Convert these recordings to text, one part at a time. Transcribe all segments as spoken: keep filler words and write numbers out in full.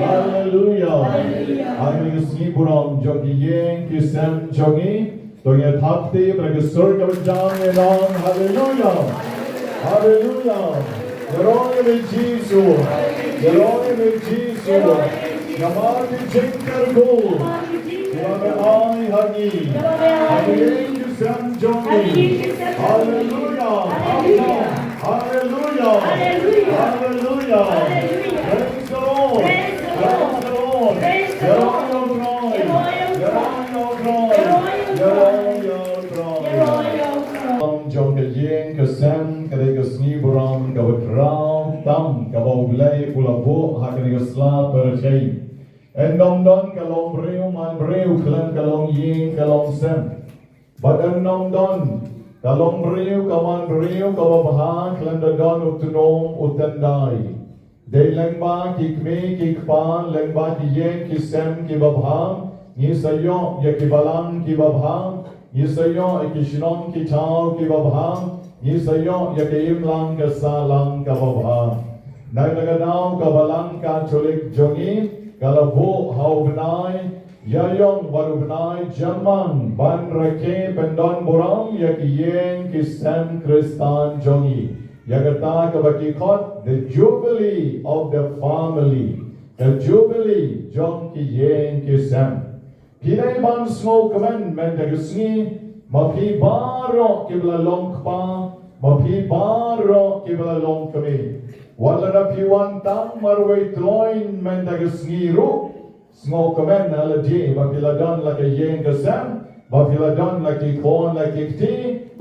Haleluya. Ha kane ka sngi burom jong ki ïing ki sem jong ngi, to ngin thap kti bad ka sur kaba jam, ngin ong haleluya. Haleluya. Ïaroh ïa me Jisu. Ïaroh ïa me Jisu. Namar ki jingkyrkhu kiba me ai ha ngi, ha ki ïing ki sem jong ngi. Haleluya. Haleluya. Haleluya. Haleluya. Praise the Lord. Praise the Lord. Praise the Lord. Ïaroh ïa U Trai. Ïaroh ïa U Trai. Ïaroh ïa U Trai. Ïaroh ïa U Trai. Jong ka ïing ka sem, ka dei ka sngi burom kaba khraw tam kaba U Blei u la buh ha kane ka sla pyrthei. Ym don ka longbriew manbriew khlem ka longïing ka longsem. Bad ym don ka longbriew ka manbriew kaba bha khlem da don u tnum u tyndai. Dei lyngba ki kmie ki kpa, lyngba ki ïing ki sem kiba bha, ngi sa ïoh ïa ki balang kiba bha, ngi sa ïoh ïa ki shnong ki thaw kiba bha, ngi sa ïoh ïa ka imlang ka sahlang kaba bha. Na kata ka daw ka Balang Katholik jong ngi ka la buh ha u bnai Ïaïong bad u bnai Jymmang ban rakhe pyndon burom ïa ki ïing ki sem Khristan jong ngi, ïa kata kaba ki khot the Jubilee of the Family, ka Jubilee jong ki ïing ki sem. Phi dei ban sngewkmen mynta ka sngi, ma phi baroh kiba la long kpa, ma phi baroh kiba la long kmie. Wat lada phi wan tang marwei tylloin mynta ka sngi ruh, sngewkmen ha lade ba phi la don la ka ïing ka sem, ba phi la don la ki khun la ki kti,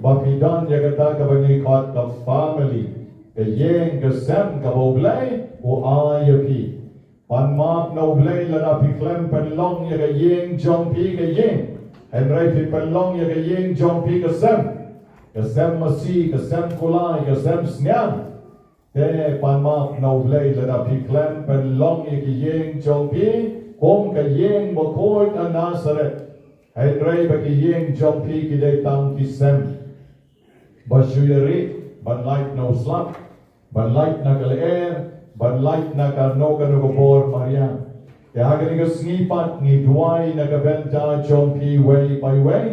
ba phi don ïa kata kaba ngi khot ka family, ka ïing ka sem kaba U Blei u ai ïa phi. Pan map na U Blei lada phi khlem pynlong ïa ka ïing jong phi ka ïing, hynrei phi pynlong ïa ka ïing jong phi ka sem, ka sem masi, ka sem kulai, ka sem sniang. Te pan map na U Blei lada phi khlem pynlong ïa ki ïing jong phi kum ka ïing bakhuid na Nasareth, hynrei ba ki ïing jong phi ki dei tang ki sem ba shu ïa rieh ban lait na u slap, ban lait na ka lyer, ban lait na kano kano ka bor mariang. Te ha kane ka sngi pat ngi duwai na ka bynta jong phi iwei pa iwei,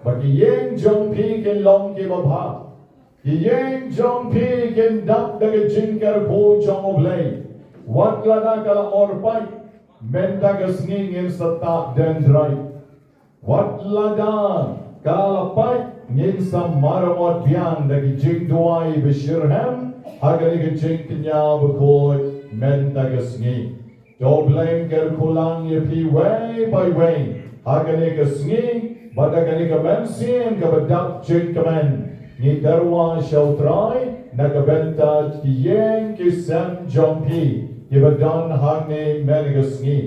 ba ki ïing jong phi kin long kiba bha. Ki ïing jong phi kin dap da ka jingkyrkhu jong U Blei. Wat lada ka la orpait, mynta ka sngi ngin sa tah dendrite. Wat lada ka la pait, ngin sa maramot biang da ki jingduwai ba shitrhem ha kane ka jingkñia bakhuid mynta ka sngi. To Blei kyrkhu lang ïa phi iwei pa iwei ha kane ka sngi bad ha kane ka mynsiem kaba dap jingkmen. Ngi tyrwa sha U Trai na ka bynta ki ïing ki sem jong phi kiba don hangne mynne ka sngi.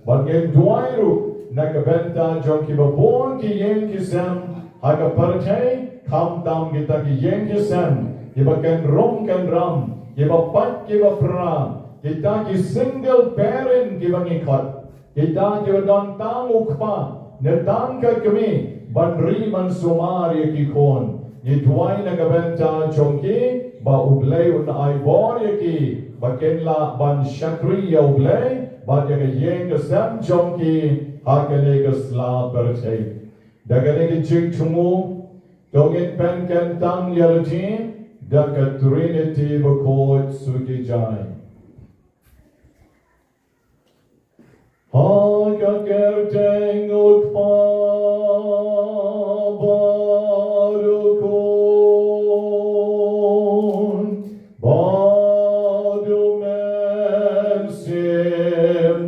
Bad ngin duwai ruh na ka bynta jong kiba bun ki ïing ki sem ha ka pyrthei, khamtam kita ki ïing ki sem kiba kynrum kynram, kiba pait kiba pra, kita ki single parent kiba ngi khot, kita kiba don tang u kpa ne tang ka kmie ban ri ban sumar ïa ki khun. Ngi duwai na ka bynta jong ki ba U Blei un ai bor ïa ki ba kin lah ban shakri ïa U Blei bad ïa ka ïing ka sem jong ki ha kane ka sla pyrthei. Da kane ka jingthmu to ngin pynkyntang ïa lade da ka Trinity bakhuid suki jai. Ha ka kyrteng U Kpa bad U Khun bad U Mynsiem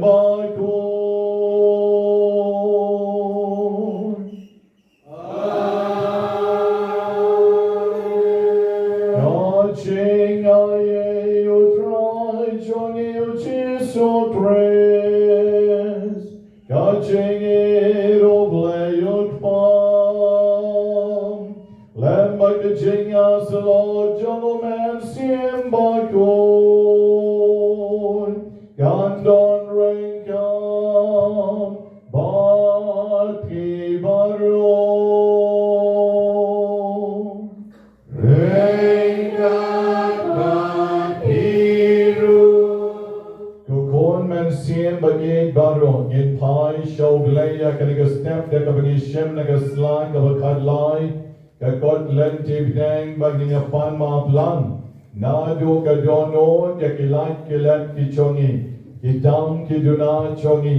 Bakhuid. Ka jingaiei U Trai jong ngi U Jisu Khrist, ka jingïeit U Blei U Kpa, lem bad ka jingïasyllok jong U Mynsiem Bakhuid, kan don ryngkat bad phi baroh. Ryngkat bad phi ruh. Ko Khun Mynsiem Sha U Blei ïa kane ka step da kaba ngi shem na ka slide kaba khatlai, ka kot lynti bneng ba ngin ïa pan map lang. Naduh ka dohnud ïa ki lait ki let ki jong ngi, ki dam ki duna jong ngi,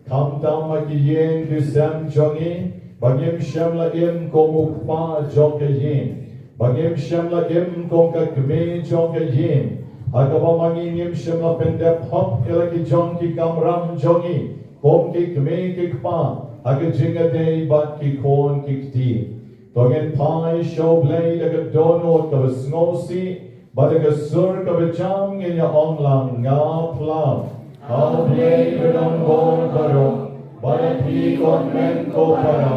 khamtam ha ki ïing ki sem jong ngi, ba ngim shym la im kum u kpa jong ka ïing, ba ngim shym la im kum ka kmie jong ka ïing, ha kaba ma ngi ngim shym la pyndep hok ïa la ki jong ki kamram jong ngi kum ki kmie ki kpa ha ka jingïadei bad ki khun ki kti. To ngin phai sha U Blei da ka dohnud kaba sngewsih bad da ka sur kaba jam, ngin ïa ong lang, nga phla ha U Blei ba don bor baroh, bad ha phi ko hynmen ko para,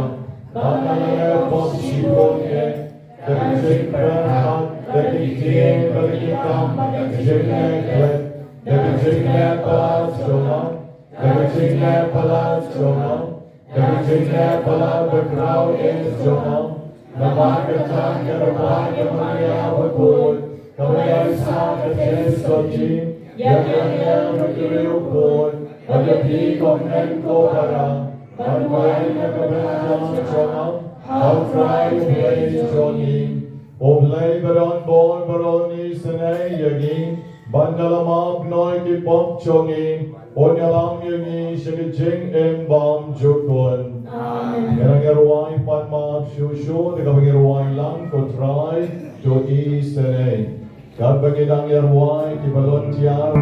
ba nga la leh pop shibun eh, da ka jingpyrkhat, da ki ktien bad da ki kam, da ka jingleh klet, da ka jingleh palat jong nga, da ka jingleh palat jong nga, da ka jingleh palat bakhraw eh jong nga. Namar kata nga kyrpad ïa ka Maria bakhuid, kaba ïaisah ka jingïasyrdoh jong ngi, ïa ki angel bad ki riewkhuid, bad ïa phi ko hynmen ko para, ban duwai na ka bynta jong nga ha U Trai U Blei jong ngi. U Blei ba don bor baroh un isynei ïa ngi, bad un ïalam bynriew ki pop jong ngi, un ïalam ïa ngi sha ka jingim bymjukut. Amen. Ngin nang ïa rwai pat map shuh shuh, da kaba ngi rwai lang, Ko Trai, to isynei. Katba ngi dang ïa rwai, ki volunteer.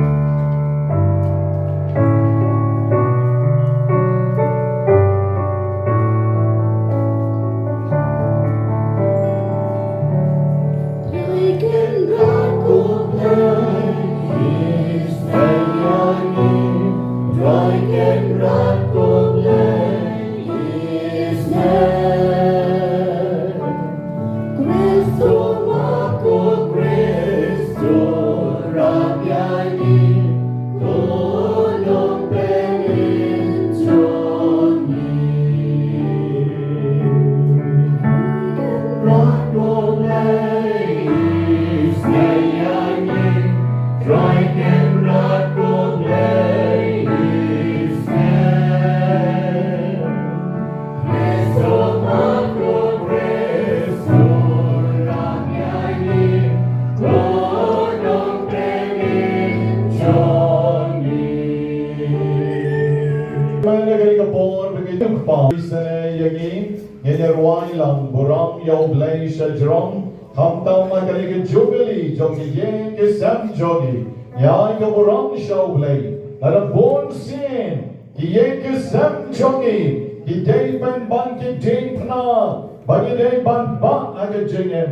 Ngin ïa rwai lang, burom ïa U Blei sha jrong, khamtam ha kane ka jubili jong ki ïing ki sem jong ngi. Ngi ai ka burom sha U Blei. Lada bunsien ki ïing ki sem jong ngi ki dei pynban ki diengphna ba ngi dei ban bah ha ka jingim.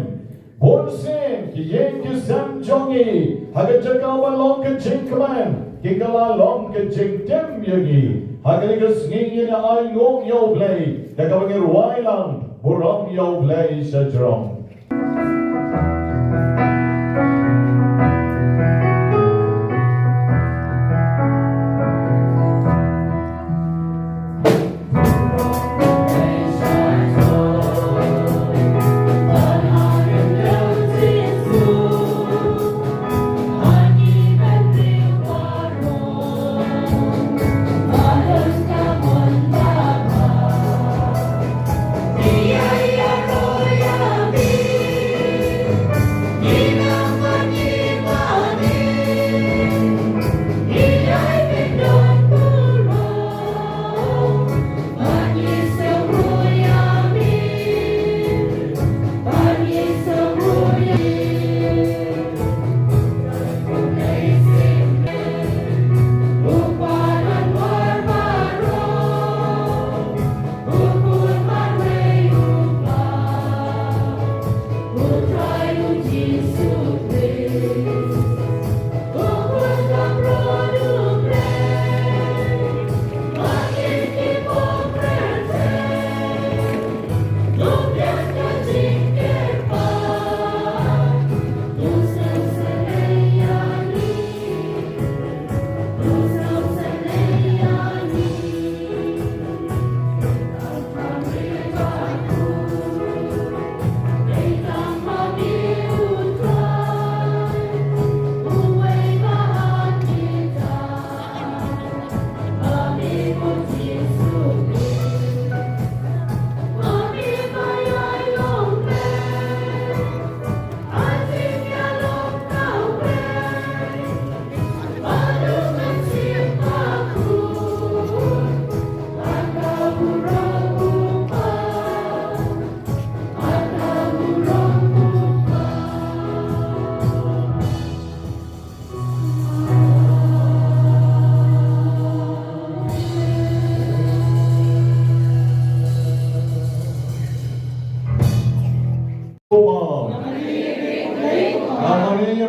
Bunsien ki ïing ki sem jong ngi ha ka jaka ban long ka jingkmen, ki la long ka jingtim ïa ngi. Ha kane ka sngi ngin ïa ainguh ïa U Blei da kaba ngi rwai lang, burom ïa U Blei sha jrong.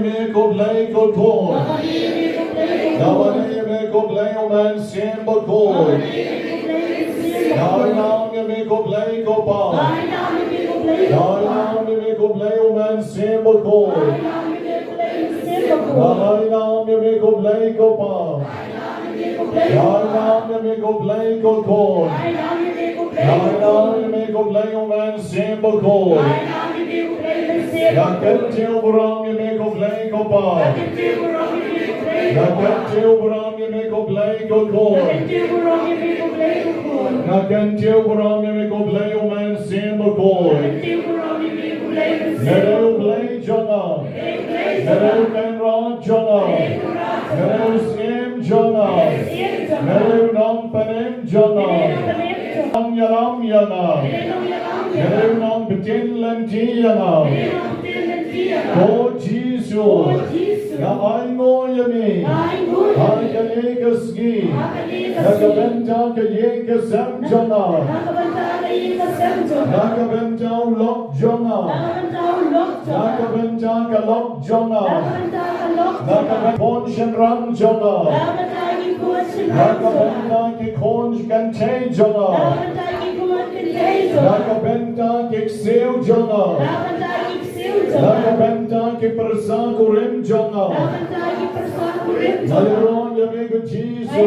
Ïa me ko Blei ko Khun. Nga ïa me ko Blei U Mynsiem Bakhuid. Nga ïa me ko Blei ko Pa. Nga ïa me ko Blei U Mynsiem Bakhuid. Nga ïa me ko Blei ko Pa. Nga ïa me ko Blei ko Khun. Nga ïa me ko Blei U Mynsiem Bakhuid. Nga kyntiew burom ïa me ko Blei ko Pa. Nga kyntiew burom ïa me ko Blei ko Khun. Nga kyntiew burom ïa me ko Blei U Mynsiem Bakhuid. Me dei U Blei jong nga. Me dei U Kynrad jong nga. Me dei U Syiem jong nga. Me dei U Nongpynim jong nga. Nongïalam ïa nga. Me dei U Nongpynim lynti ïa nga. Ko Jisu. Nga ainguh ïa me. Ha kane ka sngi. Na ka bynta ka ïing ka sem jong nga. Na ka bynta u lok jong nga. Na ka bynta ka lok jong nga. Na ka bynta ki khun shynrang jong nga. Na ka bynta ki khun kynthei jong nga. Na ka bynta ki ksiew jong nga. Na ka bynta ki pyrsa kurim jong nga. Nga ïaroh ïa me ko Jisu.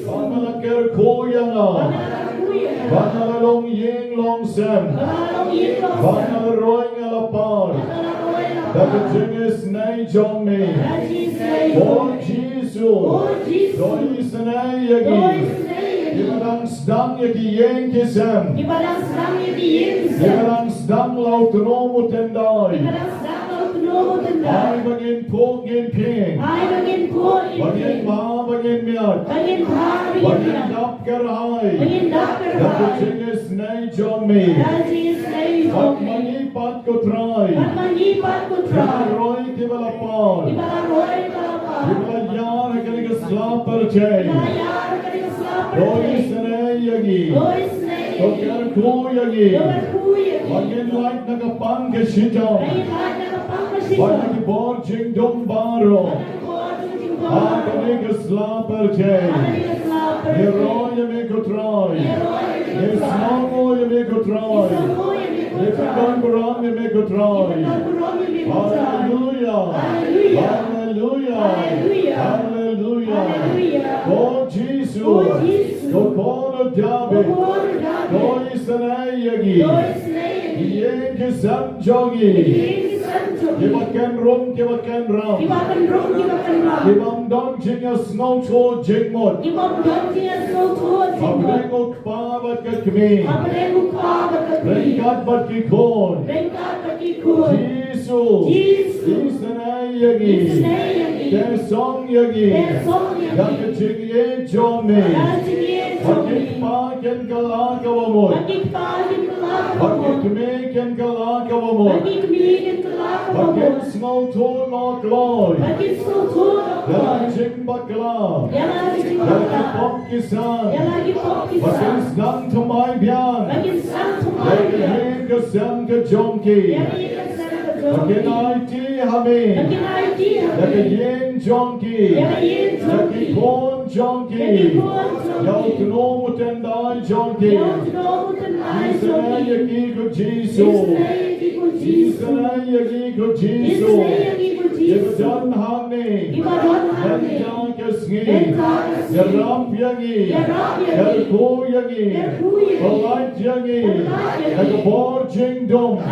Ba me la kyrkhu ïa nga. Ba nga la long ïing long sem. Ba nga la roi nga la par. Da ka jingisynei jong me. Ko Jisu. To isynei ïa ngi. Kiba dang sdang ïa ki ïing ki sem. Kiba dang sdang la u tnum u tyndai. Ai ba ngin phuh ngin phieng. Ba ngin bha ba ngin miat. Ba ngin dap kyrhai. Da ka jingisynei jong me. Bad ma ngi pat ko Trai. Kiba roi kiba la par. Kiba la ïar ha kane ka sla pyrthei. To isynei ïa ngi. To kyrkhu ïa ngi. Ba ngin lait na ka pang ka shitom. Bad na ki bor jingdum baroh. Ha kane ka sla pyrthei. Ngi ïaroh ïa me ko Trai. Ngi sngewnguh ïa me ko Trai. Ngi pyndonkam burom ïa me ko Trai. Haleluia. Haleluia. Haleluia. Ko Jisu. Ko Khun u Dabid. To isynei ïa ngi. Ki ïing ki sem jong ngi. Kiba kynrum kiba kynram. Kiba ym don jingïasngewthuh jingmut. Hapdeng u kpa bad ka kmie. Ryngkat bad ki khun. Jisu. Isynei ïa ngi. Teh song ïa ngi. Da ka jingïeit jong me. Ba ki kpa kin kylla kaba mut. Ba ki kmie kin kylla kaba mut. Ba kin sngewthuh noh kloi. Ïa la ka jingbakla. Ïa la ki pop ki san. Ba kin sdang thymmai biang. Ïa ka ïing ka sem ka jong ki. Ba kin aiti ha me. Ïa ka ïing jong ki. Ïa ki khun jong ki. Ïa u tnum u tyndai jong ki. Isynei ïa ki ko Jisu. Isynei ïa ki ko Jisu. Kiba don hangne. Mynta ka sngi. Ïarap ïa ngi. Kyrkhu ïa ngi. Pynlait ïa ngi. Da ka bor jingdum. Da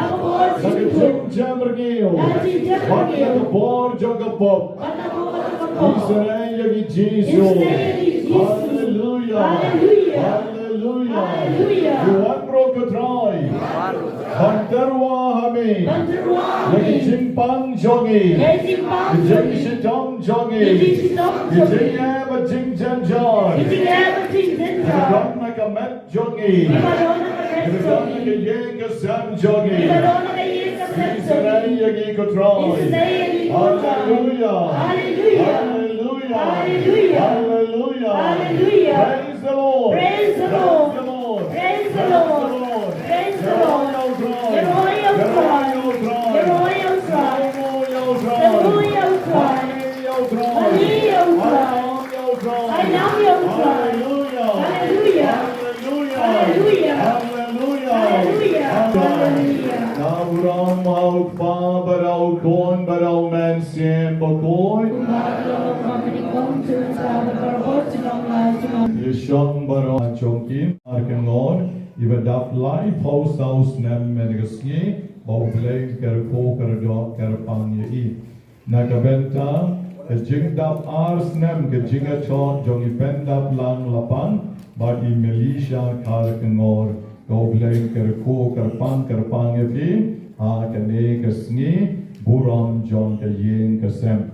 ka jingjem rngiew. Bad da ka bor jong ka pop. Isynei ïa ngi Jisu. Haleluia. Haleluia. Wan ruh ko Trai. Ban tyrwa ha me. Ïa ki jingpang jong ngi. Ki jingshitom jong ngi. Ki jingeh bad jingjynjar. Kiba don na ka met jong ngi. Kiba don na ka ïing ka sem jong ngi. Isynei ïa ngi ko Trai. Haleluia. Haleluia. Haleluia. Praise the Lord. Praise the Lord. Praise the Lord. Praise the Lord. Ïaroh ïa u Trai. Ïaroh ïa u Trai. Ïaroh ïa u Trai. Na burom ha u Kpa bad ha u Khun bad ha u Mynsiem Bakhuid. Ïa shong baroh jong ki, ar ka ngor, iba dap laiphew saw snem mynta ka sngi, ba U Blei un kyrkhu kyrdoh kyrpang ïa i. Na ka bynta ka jingdap ar snem ka jingïasoh jong i Pyndaplang Lapang bad i Melisha Kharkongor, ka U Blei un kyrkhu kyrpang kyrpang ïa phi ha kane ka sngi burom jong ka ïing ka sem.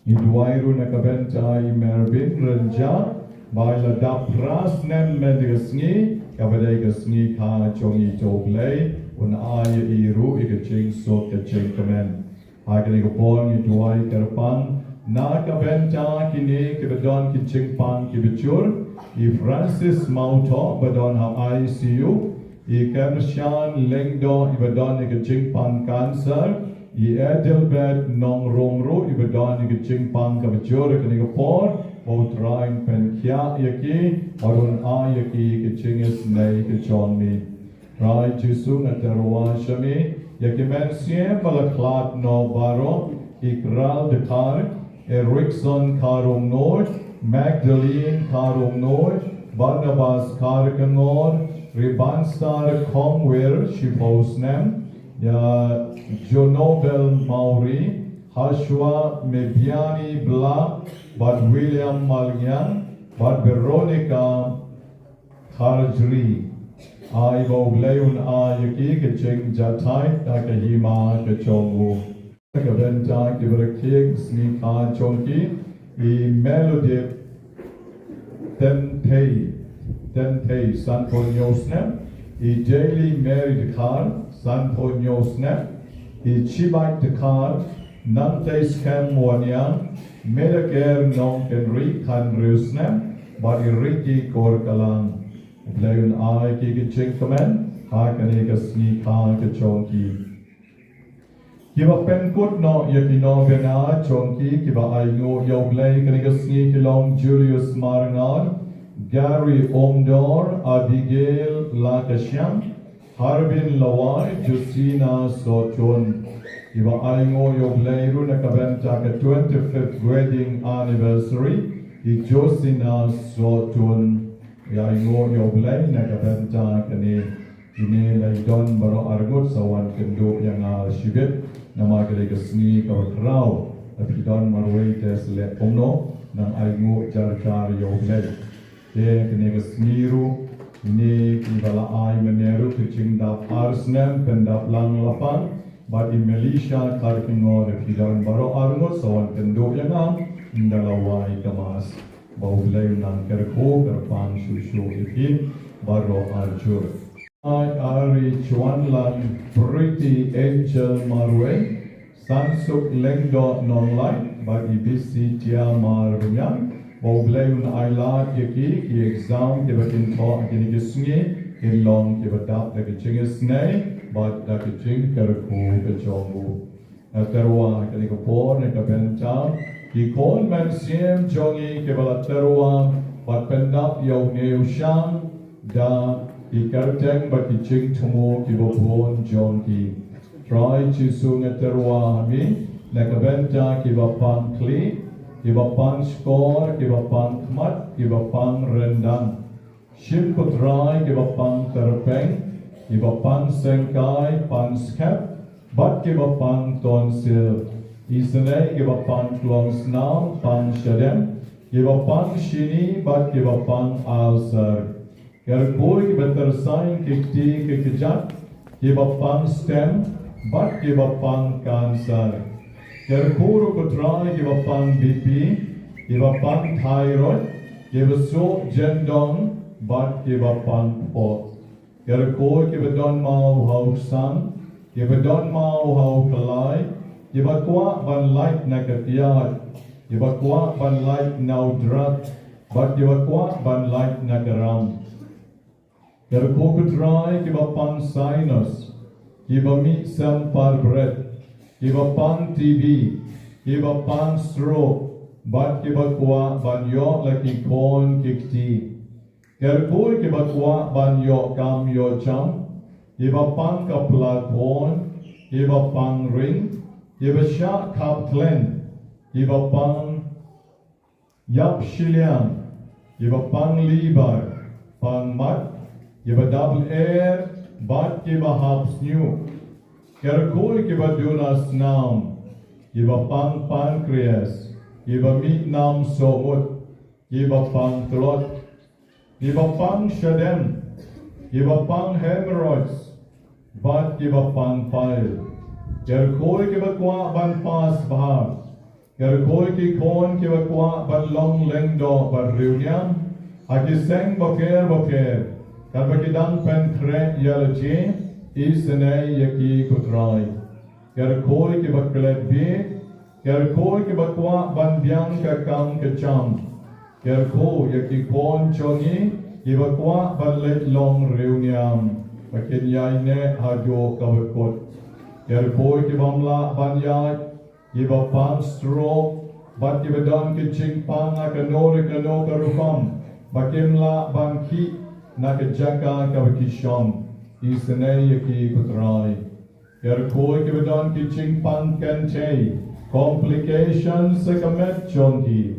Ngi duwai ruh na ka bynta i Mervin Rynjah, ba i la dap phra snem mynta ka sngi, kaba dei ka sngi kha jong i, to U Blei un ai ïa i ruh ïa ka jingsuk ka jingkmen. Ha kane ka por ngi duwai kyrpang na ka bynta kine kiba don ki jingpang kiba jur, i Francis Mawthoh ba don ha I C U, i Kershan Lyngdoh iba don ïa ka jingpang cancer, i Adelbert Nongrum ruh iba don ïa ka jingpang kaba jur ha kane ka por, ba U Trai un pynkhiah ïa ki bad un ai ïa ki ka jingisynei ka jong me. Trai Jisu, nga tyrwa sha me ïa ki mynsiem ba la khlad noh baroh, i Kral Dkhar, Erickson Kharumnuid, Magdalene Kharumnuid, Barnabas Kharkongor, Ribanstar Khongwir shiphew snem, ïa Jonobel Mawrie, Hashwa Mebiani Blah, bad William Malngiang, bad Veronica Kharjri. Ai ba U Blei un ai ïa ki ka jingjahthait ha ka hima ka jong u. Ka bynta kiba rakhe ka sngi kha jong ki, i Melody Tynthei, Tynthei, sanphew hynñiew snem, i Daily Mary Dkhar, sanphew hynñiew snem, i Chibai Dkhar, Nangtei Skhem Waniang, Medaker Nongkynrih, khathynriew snem, bad i Ricky Korkalang. U Blei un ai ki ka jingkmen ha kane ka sngi kha ka jong ki. Kiba pynkut noh ïa ki nongbna jong ki kiba ainguh ïa U Blei kane ka sngi ki long Julius Marngar, Gary Umdor, Abigail Lakashiang, Harbin Lawai, Josina Sohtun. Kiba ainguh ïa U Blei ruh na ka bynta ka twenty-fifth wedding anniversary, i Josina Sohtun. Ïa ainguh ïa U Blei na ka bynta kane. Kine la i don baroh arngut, sa wan kynduh ïa nga shibit. Namar ka dei ka sngi kaba khraw. Lada phi don marwei te sa leh kumno, nang ainguh jar jar ïa U Blei. Te kane ka sngi ruh, kine kiba la ai mynne ruh ka jingdap ar snem Pyndaplang Lapang bad i Melisha Kharkongor, lada phi don baroh arngut sa wan kynduh ïa nga, ynda la wai ka Mass. Ba U Blei un nang kyrkhu kyrpang shuh shuh ïa phi baroh arjur. Ai Ari Chuanlang, Pretty Angel Marwei, Sansuk Lyngdoh Nonglait bad i Bisi Tia Marbaniang, ba U Blei un ailad ïa ki, ki exam kiba kin thoh ha kine ki sngi kin long kiba dap da ka jingisynei bad da ka jingkyrkhu ka jong u. Nga tyrwa ha kane ka por na ka bynta ki khun mynsiem jong ngi kiba la tyrwa bad pyndap ïa une u shang da ki kyrteng bad ki jingthmu kiba bun jong ki. Trai Jisu, nga tyrwa ha me na ka bynta kiba pang khlieh, kiba pang shkor, kiba pang khmat, kiba pang ryndang. Shim, ko Trai, kiba pang kyrpeng, kiba pang sengkai, pang skep, bad kiba pang tonsil. Isynei kiba pang klongsnam, pang shadem, kiba pang shini, bad kiba pang ulcer. Kyrkhu ïa kiba tyrsaiñ ki kti ki kjat, kiba pang stent, bad kiba pang cancer. Kyrkhu ruh, ko Trai, kiba pang B P, kiba pang thyroid, kiba suh jyndong, bad kiba pang kpoh. Kyrkhu ïa kiba don maw ha u ksang, kiba don maw ha u klai, kiba kwah ban lait na ka tiat, kiba kwah ban lait na u drug, bad kiba kwah ban lait na ka ram. Kyrkhu, ko Trai, kiba pang sinus, kiba mih sem par bret, kiba pang T B, kiba pang stroke, bad kiba kwah ban ïoh la ki khun ki kti. Kyrkhu ïa kiba kwah ban ïoh kam ïoh jam, kiba pang ka pla khun, kiba pang ring, kiba shah khap khlem, kiba pang ïap shiliang, kiba pang liver, pang mat, kiba dap lyer, bad kiba hap snieh. Kyrkhu ïa kiba duna snam, kiba pang pancreas, kiba mih nam sohmut, kiba pang tlot, kiba pang shadem, kiba pang hemorrhoids, bad kiba pang pile. Kyrkhu ïa kiba kwah ban pass bha. Kyrkhu ïa ki khun kiba kwah ban long lyngdoh bad riewniam ha ki seng bapher bapher, katba ki dang pynkhreh ïa la jong, isynei ïa ki, ko Trai. Kyrkhu ïa kiba klet bieit, kyrkhu ïa kiba kwah ban biang ka kam ka jam. Kyrkhu ïa ki khun jong ngi kiba kwah ban leit long riewniam, ba kin ïaineh haduh kaba kut. Kyrkhu ïa ki bym lah ban ïaid, kiba pang stroke, bad kiba don ki jingpang ha kano re kano ka rukom, ba kim lah ban khih na ka jaka kaba ki shong. Isynei ïa ki, ko Trai. Kyrkhu ïa kiba don ki jingpang kynthei, complications ha ka met jong ki.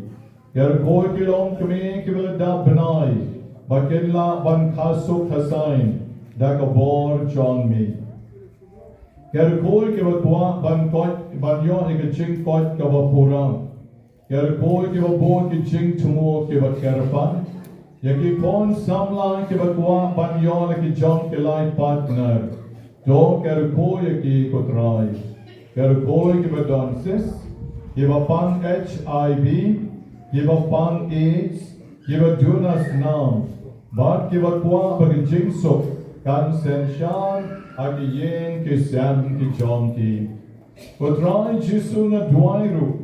Kyrkhu ïa ki longkmie kiba la dap bnai, ba kin lah ban kha suk kha saiñ da ka bor jong me. Kyrkhu ïa kiba kwah ban koit, ban ïoh ïa ka jingkoit kaba pura. Kyrkhu ïa kiba bun ki jingthmu kiba kyrpang, ïa ki khun samla kiba kwah ban ïoh la ki jong ki life partner. To kyrkhu ïa ki, ko Trai. Kyrkhu ïa kiba don cyst, kiba pang H I V, kiba pang AIDS, kiba duna snam, bad kiba kwah ba ka jingsuk kan synshar ha ki ïing ki sem ki jong ki. Ko Trai Jisu, nga duwai ruh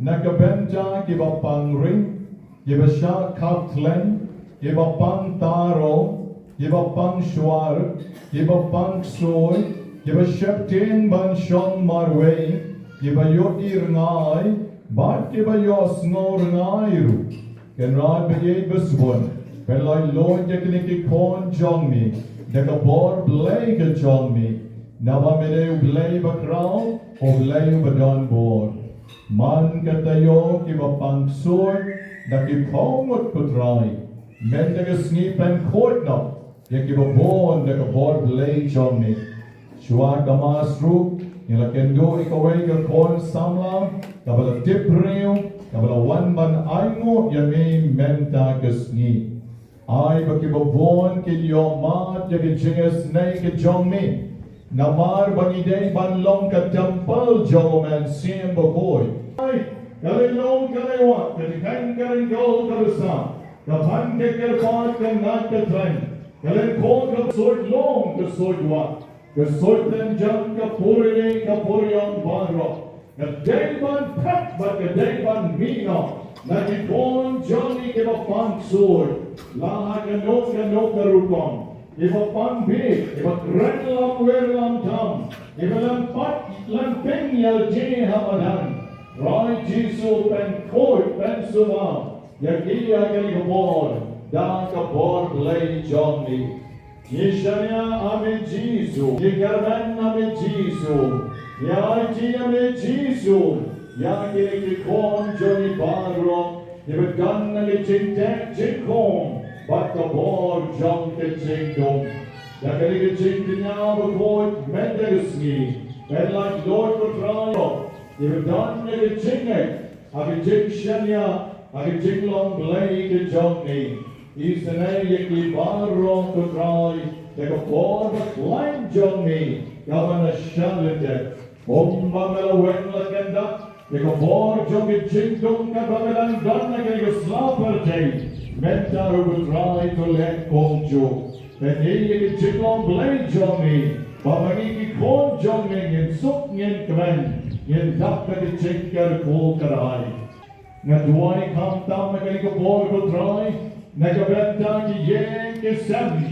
na ka bynta kiba pang ring, kiba shah khap khlem, kiba pang taro, kiba pang shuar, kiba pang ksuid, kiba sheptieng ban shong marwei, kiba ïohi rngai, bad kiba ïohsngew rngai ruh. Kynrad ba ïeit ba sbun, pynlait lut ïa kine ki khun jong me da ka bor Blei ka jong me, naba me dei U Blei bakhraw, U Blei uba don bor. Man ka taïew kiba pang ksuid da ki phew ngut, ko Trai. Mynta ka sngi pynkhuid noh ïa kiba bun da ka bor Blei jong me. Shuwa ka Mass ruh, ngi la kynduh ïa kawei ka khun samla kaba la tip briew, kaba la wan ban ainguh ïa me mynta ka sngi. Ai ba kiba bun kin ïoh mad ïa ka jingisynei ka jong me, namar ba ngi dei ban long ka templ jong U Mynsiem Bakhuid. Ai, ka la long ka la wad, ka jingkheiñ ka ring ka la sah, ka pang ka kyrpad ka ngat ka tren, ka lyngkhuh ka suid long ka suid wad, ka suid tynjang ka puriang ka puriang baroh. Ka dei ban thep bad ka dei ban mih noh na ki khun jong ngi kiba pang ksuid, la ha kano kano ka rukom, kiba pang bieit, kiba kren lamwir lamdam, kiba lympat lymping ïalade ha madan. Trai Jisu, pynkhuid, pynsumar ïa ki ha kane ka por da ka bor Blei jong ngi. Ngi shaniah ha me Jisu, ngi kyrmen ha me Jisu, ngi aiti ïa me Jisu ïa kine ki khun jong ngi baroh kiba don ha ka jingteh jingkhum bad ka bor jong ka jingdum. Da kane ka jingkñia bakhuid mynta ka sngi, pynlait lut, ko Trai, kiba don ha ka jingngeit, ha ka jingshaniah, ha ka jinglong Blei ka jong me. Isynei ïa ki baroh, ko Trai, da ka bor bakhlaiñ jong me kaba na shalyndet. Kumba me la weng la kyndat ïa ka bor jong ka jingdum kaba me dang don ha kane ka sla pyrthei, mynta ruh, ko Trai, to leh kumjuh. Pynïaid ïa ka jinglong Blei jong me, ba ma ngi ki khun jong me ngin suk, ngin kmen, ngin dap da ka jingkyrkhu kyrhai. Nga duwai khamtam ha kane ka por, ko Trai, na ka bynta ki ïing ki sem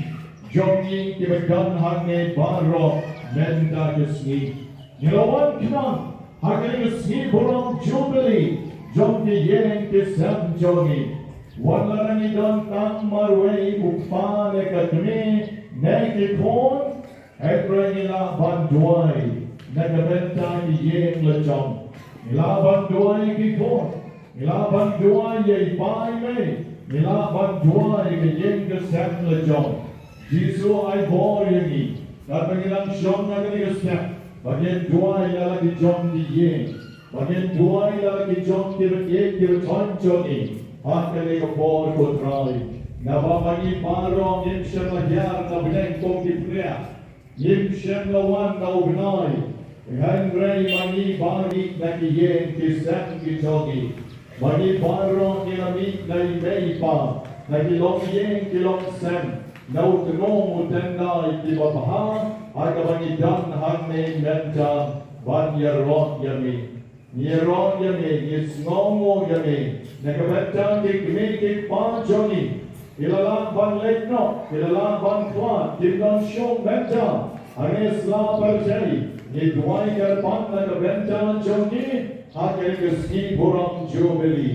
jong ngi kiba don hangne baroh mynta ka sngi. Ngi la wan khnang ha kane ka sngi burom Jubili jong ki ïing ki sem jong ngi. Wat la ngi don tang marwei, u kpa ne ka kmie ne ki khun, Hynrei ngi lah ban duwai na ka bynta ki ïing la jong. Ngi lah ban duwai ïa ki khun. Ngi lah ban duwai ïa i pa i mei. Ngi lah ban duwai ïa ka ïing ka sem la jong. Jisu ai bor ïa ngi. Katba ngi dang shong ha kane ka step, ba ngin duwai ïa la ki jong ki ïing. Ba ngin duwai ïa la ki jong ki bangeit ki bangeit jong ngi ha kane ka por, ko Trai. Naba ma ngi baroh ngim shym la hiar na bneng kum ki phria. Ngim shym la wan na u bnai. Hynrei ma ngi baroh na ki ïing ki sem ki jong ngi. Ma ngi baroh ngi la mih na i mei i pa, na ki longïing ki longsem, na u tnum u tyndai kiba bha, ha kaba ngi don hangne mynta ban ïaroh ïa me. Ngi ïaroh ïa me, ngi sngewnguh ïa me na ka bynta ki kmie ki kpa jong ngi. Ki la lah ban leit noh, ki la lah ban khlad, kim don shuh mynta. Hangne sla pyrthei, ngi duwai kyrpad na ka bynta jong ki ha kane ka sngi burom Jubili.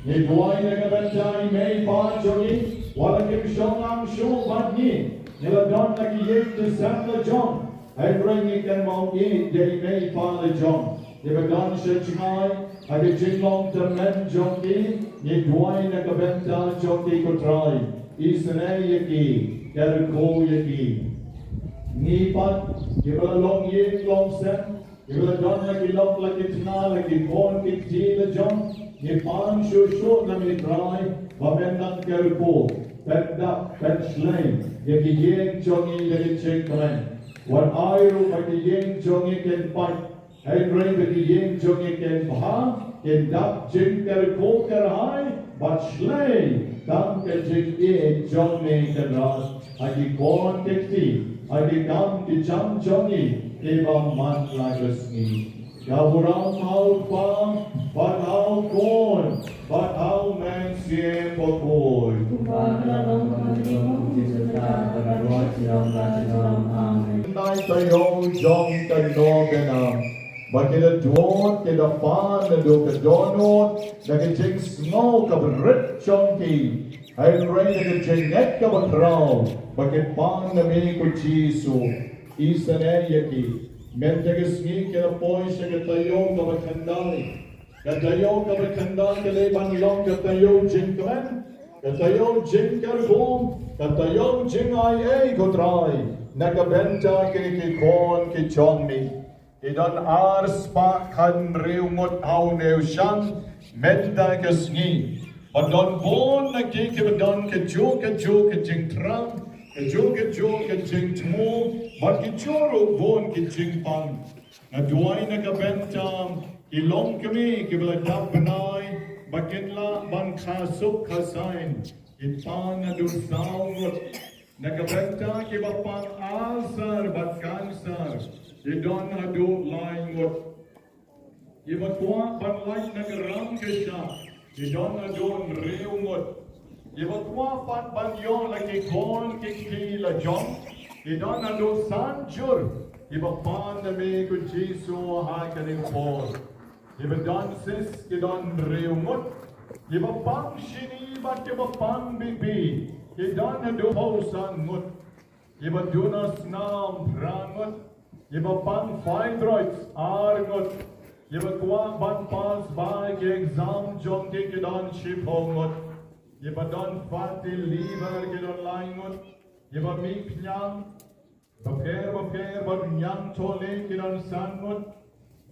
Ngi duwai na ka bynta i mei i pa jong ngi, wat la kim shong lang shuh bad ngi. Ngi la don na ki ïing ki sem la jong. Hynrei ngi kynmaw ïa i mei i pa la jong, kiba don sha jngai ha ka jinglong tymmen jong ki. Ngi duwai na ka bynta jong ki, ko Trai. Isynei ïa ki, kyrkhu ïa ki. Ngi pat kiba la longïing longsem, kiba la don la ki lok la ki tnga la ki khun ki kti la jong, ngi pan shuh shuh na me Trai, ba men nang kyrkhu, pyndap pynshlei ïa ki ïing jong ngi da ka jingkmen. Wat ai ruh ba ki ïing jong ngi kin pait, hynrei ba ki ïing jong ngi kin bha, kin dap jingkyrkhu kyrhai bad shlei tang ka jingïeit jong me Kynrad ha ki khun ki kti, ha ki kam ki jam jong ngi kiba man la ka sngi. Ka burom ha u Kpa bad ha u Khun bad ha u Mynsiem Bakhuid. Kumba ka la long mynta, mynta bad sharum sharum. Amen. Nai taïew jong ka Novena, ba ki da duh, ki da pan naduh ka dohnud da ka jingsngew kaba rit jong ki, hynrei da ka jingngeit kaba khraw ba ki pan na me, ko Jisu. Isynei ïa ki. Mynta ka sngi ki la poi sha ka taïew kaba khyndai. Ka taïew kaba khyndai ka dei ban long ka taïew jingkmen, ka taïew jingkyrkhu, ka taïew jingai ei, ko Trai, na ka bynta kine ki khun ki jong me. Ki don ar spah khyndai ngut ha une u shan mynta ka sngi. Bad don bun na ki kiba don kajuh kajuh ka jingthrang, kajuh kajuh ka jingthmu, bad kajuh ruh bun ki jingpang. Nga duwai na ka bynta ki longkmie kiba la dap bnai ba kin lah ban kha suk kha saiñ, ki pan haduh saw ngut. Na ka bynta kiba pang ulcer bad cancer, ki don haduh lai ngut. Kiba kwah ban lait na ka ram ka shad, ki don haduh hynriew ngut. Kiba kwah pat ban ïoh la ki khun ki kti la jong, ki don haduh san jur. Kiba pan na me, ko Jisu, ha kane ka por. Kiba don cyst, ki don hynriew ngut. Kiba pang shini bad kiba pang B P, ki don haduh hynriew san ngut. Kiba duna snam, phra ngut. Kiba pang fibroids, ar ngut. Kiba kwah ban pass bha ïa ki exam jong ki, ki don shiphew ngut. Kiba don fatty liver, ki don lai ngut. Kiba mih pynïang bapher bapher bad ñiangthohlieh, ki don san ngut.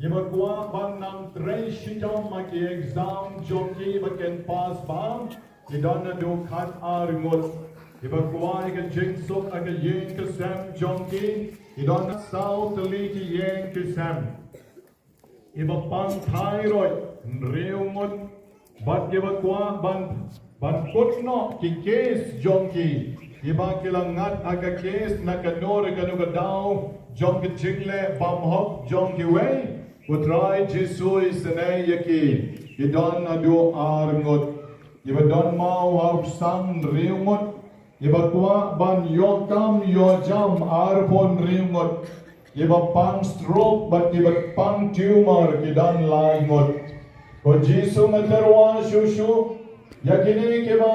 Kiba kwah ban nang trei shitom ha ki exam jong ki ba kin pass bha, ki don haduh khatar ngut. Kiba kwah ïa ka jingsuk ha ka ïing ka sem jong ki, ki don saw tylli ki ïing ki sem. Kiba pang thyroid, hynriew ngut. Bad kiba kwah ban, ban kut noh ki case jong ki, kiba ki la ngat ha ka case na kano re kano ka daw jong ka jingleh bymhok jong kiwei, ko Trai Jisu, isynei ïa ki. Ki don haduh ar ngut. Kiba don maw ha u psang, hynriew ngut. Kiba kwah ban ïoh kam ïoh jam, arphew hynriew ngut. Kiba pang stroke bad kiba pang tumor, ki don lai ngut. Ko Jisu, nga tyrwa shuh shuh ïa kine kiba,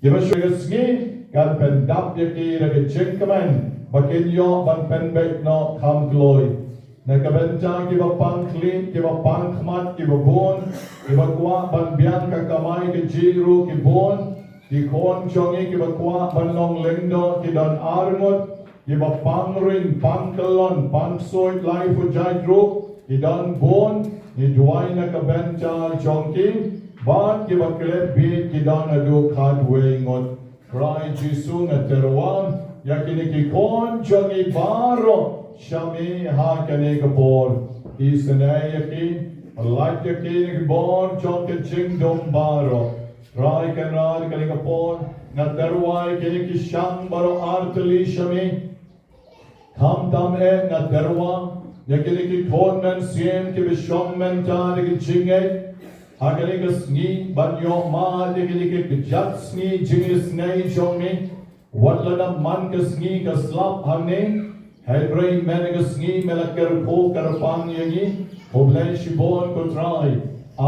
kiba shu ïa sngi. kan pyndap ïa ki da ka jingkmen ba kin ïoh ban pynbeit noh kham kloi. Na ka bynta kiba pang khlieh, kiba pang khmat, kiba bun, kiba kwah ban biang ka kamai kajih ruh ki bun, ki khun jong ngi kiba kwah ban long lyngdoh ki don arngut, kiba pang ring, pang kyllon, pang suit laiphew jait ruh ki don bun. Ngi duwai na ka bynta jong ki, bad kiba klet bieit ki don haduh khatwei ngut. Trai Jisu, nga tyrwa ïa kine ki khun jong ngi baroh sha me ha kane ka por. Isynei ïa ki, pyllait ïa ki na ki bor jong ka jingdum baroh. Trai Kynrad, kane ka por nga tyrwa ïa kine ki shang baroh artylli sha me. Khamtam eh nga tyrwa ïa kine ki khun mynsiem kiba shong mynta da ka jingngeit ha kane ka sngi, ban ïoh mad ïa kine ki kjat sngi jingisynei jong me. Wat la dang man ka sngi ka slap hangne, hynrei mynne ka sngi me la kyrkhu kyrpang ïa ngi. Khublei shibun ko Trai.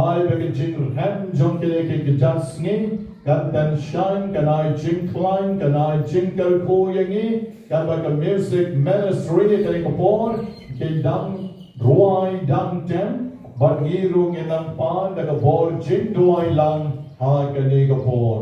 Ai ba ka jingrhem jong kine ki kjat sngi kan pynshai, kan ai jingkhlaiñ, kan ai jingkyrkhu ïa ngi. Katba ka music ministry ha kane ka por ki dang rwai dang tem, bad ngi ruh ngin nang pan da ka bor jingduwai lang ha kane ka por.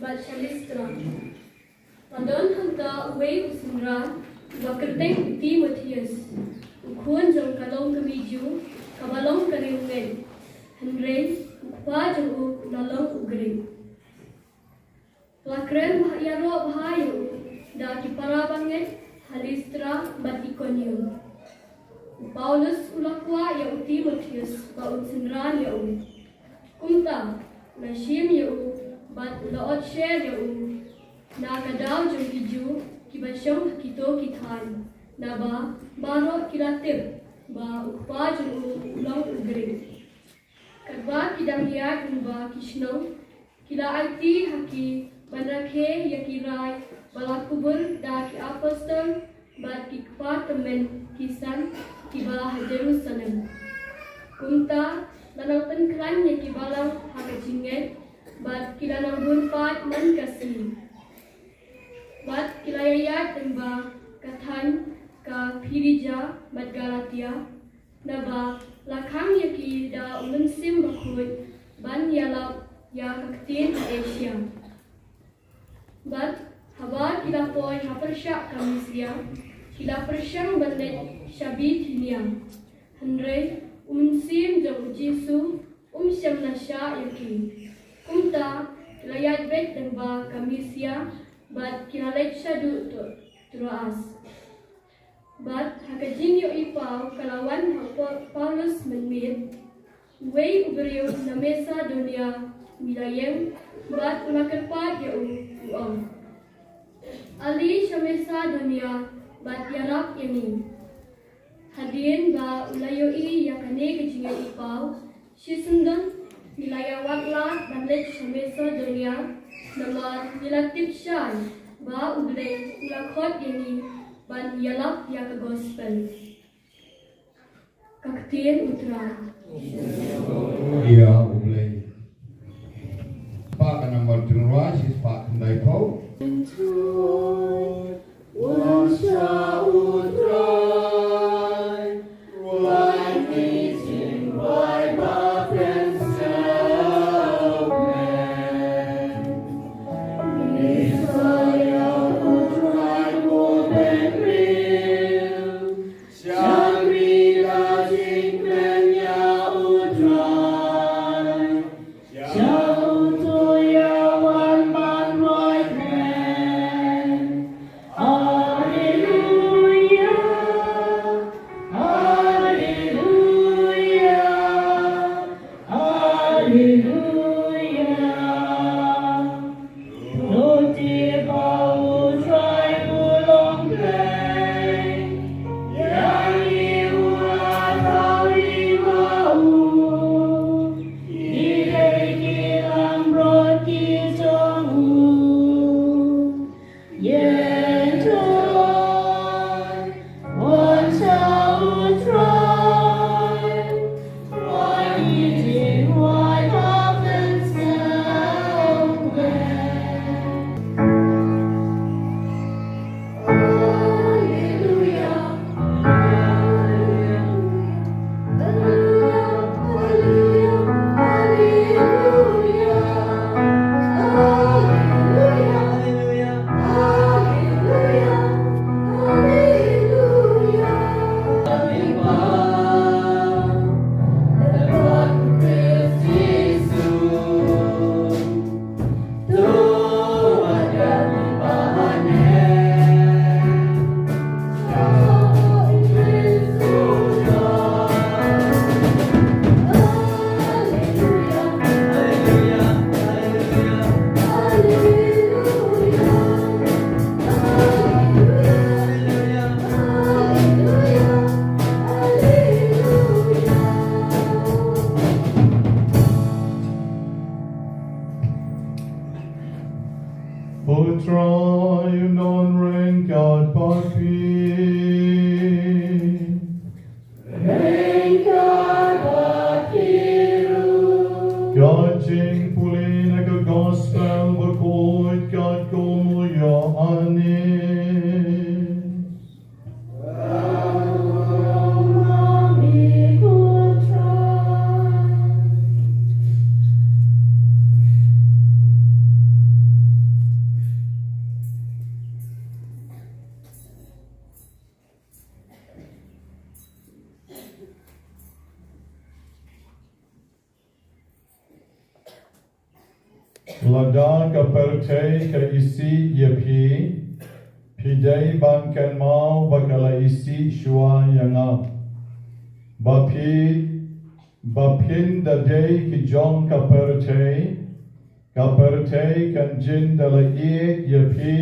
Bad sha Listra la don hangta uwei u synran uba kyrteng u Timotheus, u khun jong ka long kmie Jiw kaba long ka riewngeit, hynrei u kpa jong u u la long u Grik. La kren bha ïaroh bha ïa u da ki para bangeit ha Listra bad Ikonium. U Paulus u la kwah ïa u Timotheus ba un synran ïa u. Kumta u la shim ïa u bad u la ot sher ïa u na ka daw jong ki Jiw kiba shong ha kito ki thaiñ, naba baroh ki la tip ba u kpa jong u u long u Grik. Katba ki dang ïaid lyngba ki shnong, ki la aiti ha ki ban rakhe ïa ki rai ba la kubur da ki apostol bad ki kpa tymmen ki san kiba ha Jerusalem. Kumta la nang pynkhlaiñ ïa ki balang ha ka jingngeit, bad ki la nang bun paid man ka sngi. Bad ki la ïaïaid lyngba ka thaiñ ka Phrijia bad Galatia, naba la khang ïa ki da u Mynsiem Bakhuid ban ïalap ïa ka ktien ha Asia. Bad haba ki la poi ha pyrshah ka Misia, ki la pyrshang ban leit sha Bithinia. Hynrei u Mynsiem jong u Jisu um shym la shah ïa ki. Kumta ki la ïaid beit lyngba ka Misia bad ki la leit shaduh Tro-, Troas. Bad ha ka jingïohi paw ka la wan ha u Pa-, Paulus mynmiet, uwei u briew na Masedonia u la ïeng bad u la kyrpad ïa u, u ong, ale sha Masedonia bad ïarap ïa ngi. Hadien ba u la ïohi ïa kane ka jingïohi paw, shisyndon ngi la ïa wad lad ban leit sha Masedonia, namar ngi la tip shai ba U Blei u la khot ïa ngi ban ïalap ïa ka gospel. Ka ktien U Trai. Ïa U Blei. Spah ka nambar tynrai, shi spah khyndai phew. U Trai un don ryngkat bad phi. Ryngkat bad phi ruh. Ka jingpule na ka Gospel bakhuid katkum u Ïoannis. Lada ka pyrthei ka isih ïa phi, phi dei ban kynmaw ba ka la isih shuwa ïa nga. Ba phi, ba phin da dei ki jong ka pyrthei, ka pyrthei kan jin da la ïeit ïa phi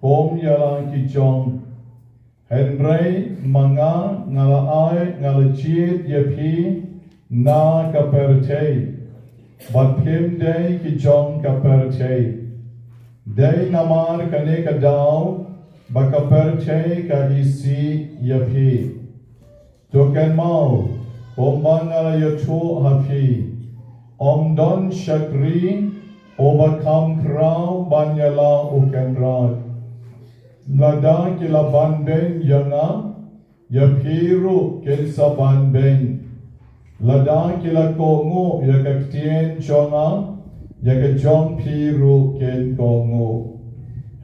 kum ïa la ki jong. Hynrei ma nga, nga la ai, nga la jied ïa phi na ka pyrthei, bad phim dei ki jong ka pyrthei. Dei namar kane ka daw ba ka pyrthei ka isih ïa phi. To kynmaw, kumba nga la ïathuh ha phi, ym don shakri uba kham khraw ban ïalam u kynrad. Lada ki la banbeiñ ïa nga, ïa phi ruh kin sa banbeiñ. Lada ki la kohnguh ïa ka ktien jong nga, ïa ka jong phi ruh kin kohnguh.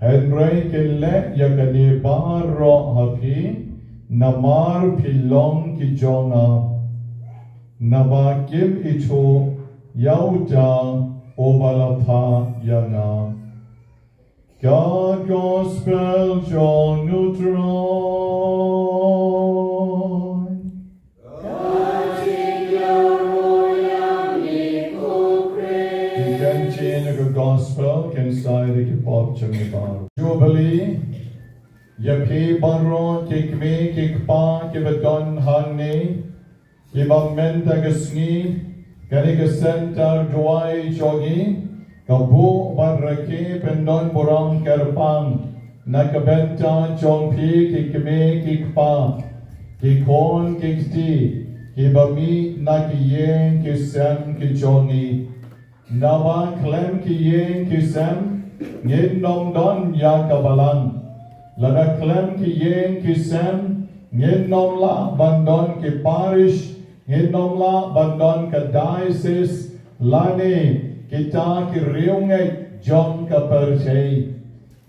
Hynrei kin leh ïa kane baroh ha phi, namar phi long ki jong nga. Naba kim ithuh ïa uta uba la phah ïa nga. Ka Gospel jong U Trai. Ka jingïaroh ïa ngi ko Khrist. Kin ktien ïa ka Gospel, kin sa ai ïa ki pop jong ngi baroh. Jubilee, ïa phi baroh ki kmie ki kpa kiba don hangne, kiba mynta ka sngi, kane ka center duwai jong ngi, ka buh ban rakhe pyndonburom kyrpang, na ka bynta jong phi ki kmie ki kpa, ki khun ki kti, kiba mih na ki ïing ki sem ki jong ngi. Naba khlem ki ïing ki sem, ngin ym don ïa ka balang. Lada khlem ki ïing ki sem, ngin ym lah ban don ki parish, ngin ym lah ban don ka diocese, lane kita ki riewngeit jong ka pyrthei.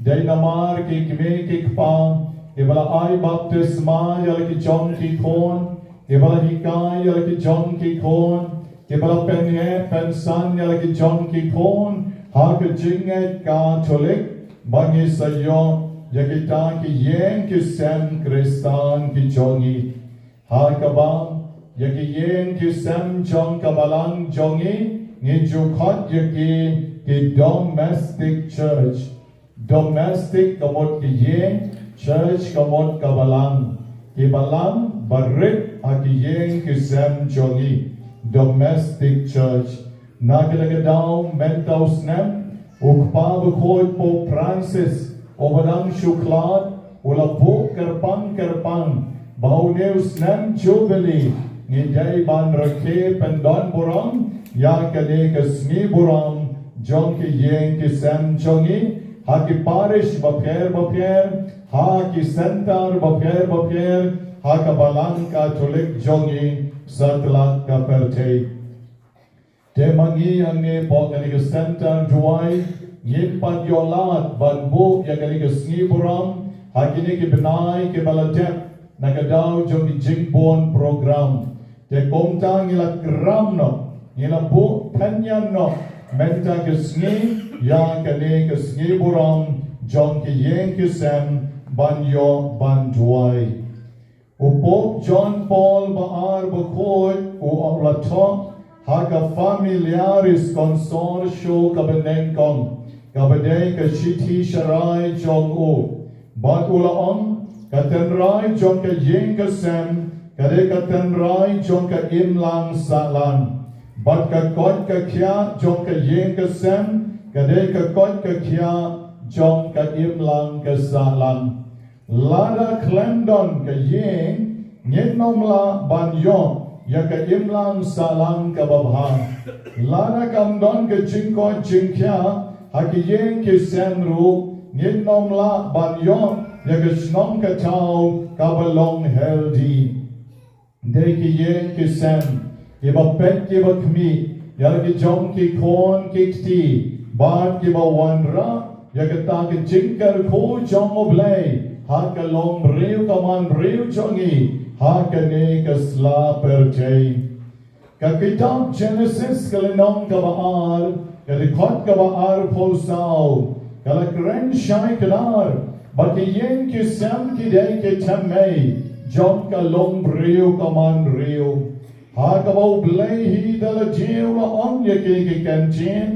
Dei namar ki kmie ki kpa, kiba la ai baptisma ïa la ki jong ki khun, kiba la hikai ïa la ki jong ki khun, kiba la pynheh pynsan ïa la ki jong ki khun, ha ka jingngeit Katholik, ba ngi sa ïoh, ïa kita ki ïing ki sem Khristan ki jong ngi. Ha kaba, ïa ki ïing ki sem jong ka balang jong ngi, ngi ju khot ïa ki, ki domestic church. Domestic ka mut ki ïing, church ka mut ka balang. Ki balang, ba rit ha ki ïing ki sem jong ngi. Domestic church. Na kata ka daw mynta u snem, u Kpa bakhuid Pope Francis, uba dang shu khlad, u la buh kyrpang kyrpang, ba une u snem Jubilee, ngi dei ban rakhe pyndonburom, ïa kane ka sngi burom, jong ki ïing ki sem jong ngi, ha ki parish bapher bapher, ha ki center bapher bapher, ha ka balang Katholik jong ngi, satlak ka pyrthei. Te ma ngi hangne hapoh kane ka center duwai, ngin pat ïoh lad ban buh ïa kane ka sngi burom, ha kine ki bnai kiba la dep, na ka daw jong ki jingbun program. Te kumta ngi la kram noh, ngi la buh pynïaid noh, mynta ka sngi, ïa kane ka sngi burom, jong ki ïing ki sem, ban ïoh ban duwai. U Pope John Paul ba ar bakhuid u la thoh ha ka Familiaris Consortio kaba nyngkong, kaba dei ka shithi sharai jong u. Bad u la ong, ka tynrai jong ka ïing ka sem, ka dei ka tynrai jong ka imlang sahlang. Bad ka koit ka khiah jong ka ïing ka sem, ka dei ka koit ka khiah jong ka imlang ka sahlang. Lada khlem don ka ïing, ngin ym lah ban ïoh, ïa ka imlang sahlang kaba bha. Lada kam don ka jingkoit jingkhiah, ha ki ïing ki sem ruh, ngin ym lah ban ïoh, ïa ka shnong ka thaw, kaba long healthy. Dei ki ïing ki sem, kiba peit kiba khmih, ïa la ki jong ki khun ki kti, bad kiba wanrah, ïa kata ka jingkyrkhu jong U Blei, ha ka longbriew ka manbriew jong ngi, ha kane ka sla pyrthei. Ka kitab Genesis ka lynnong kaba ar, ka dkhot kaba arphew saw, ka la kren shai klar, ba ki ïing ki sem ki dei ki thymmei, jong ka longbriew ka manbriew. Ha kaba U Blei hi da lade u la ong ïa ki ki kyntien,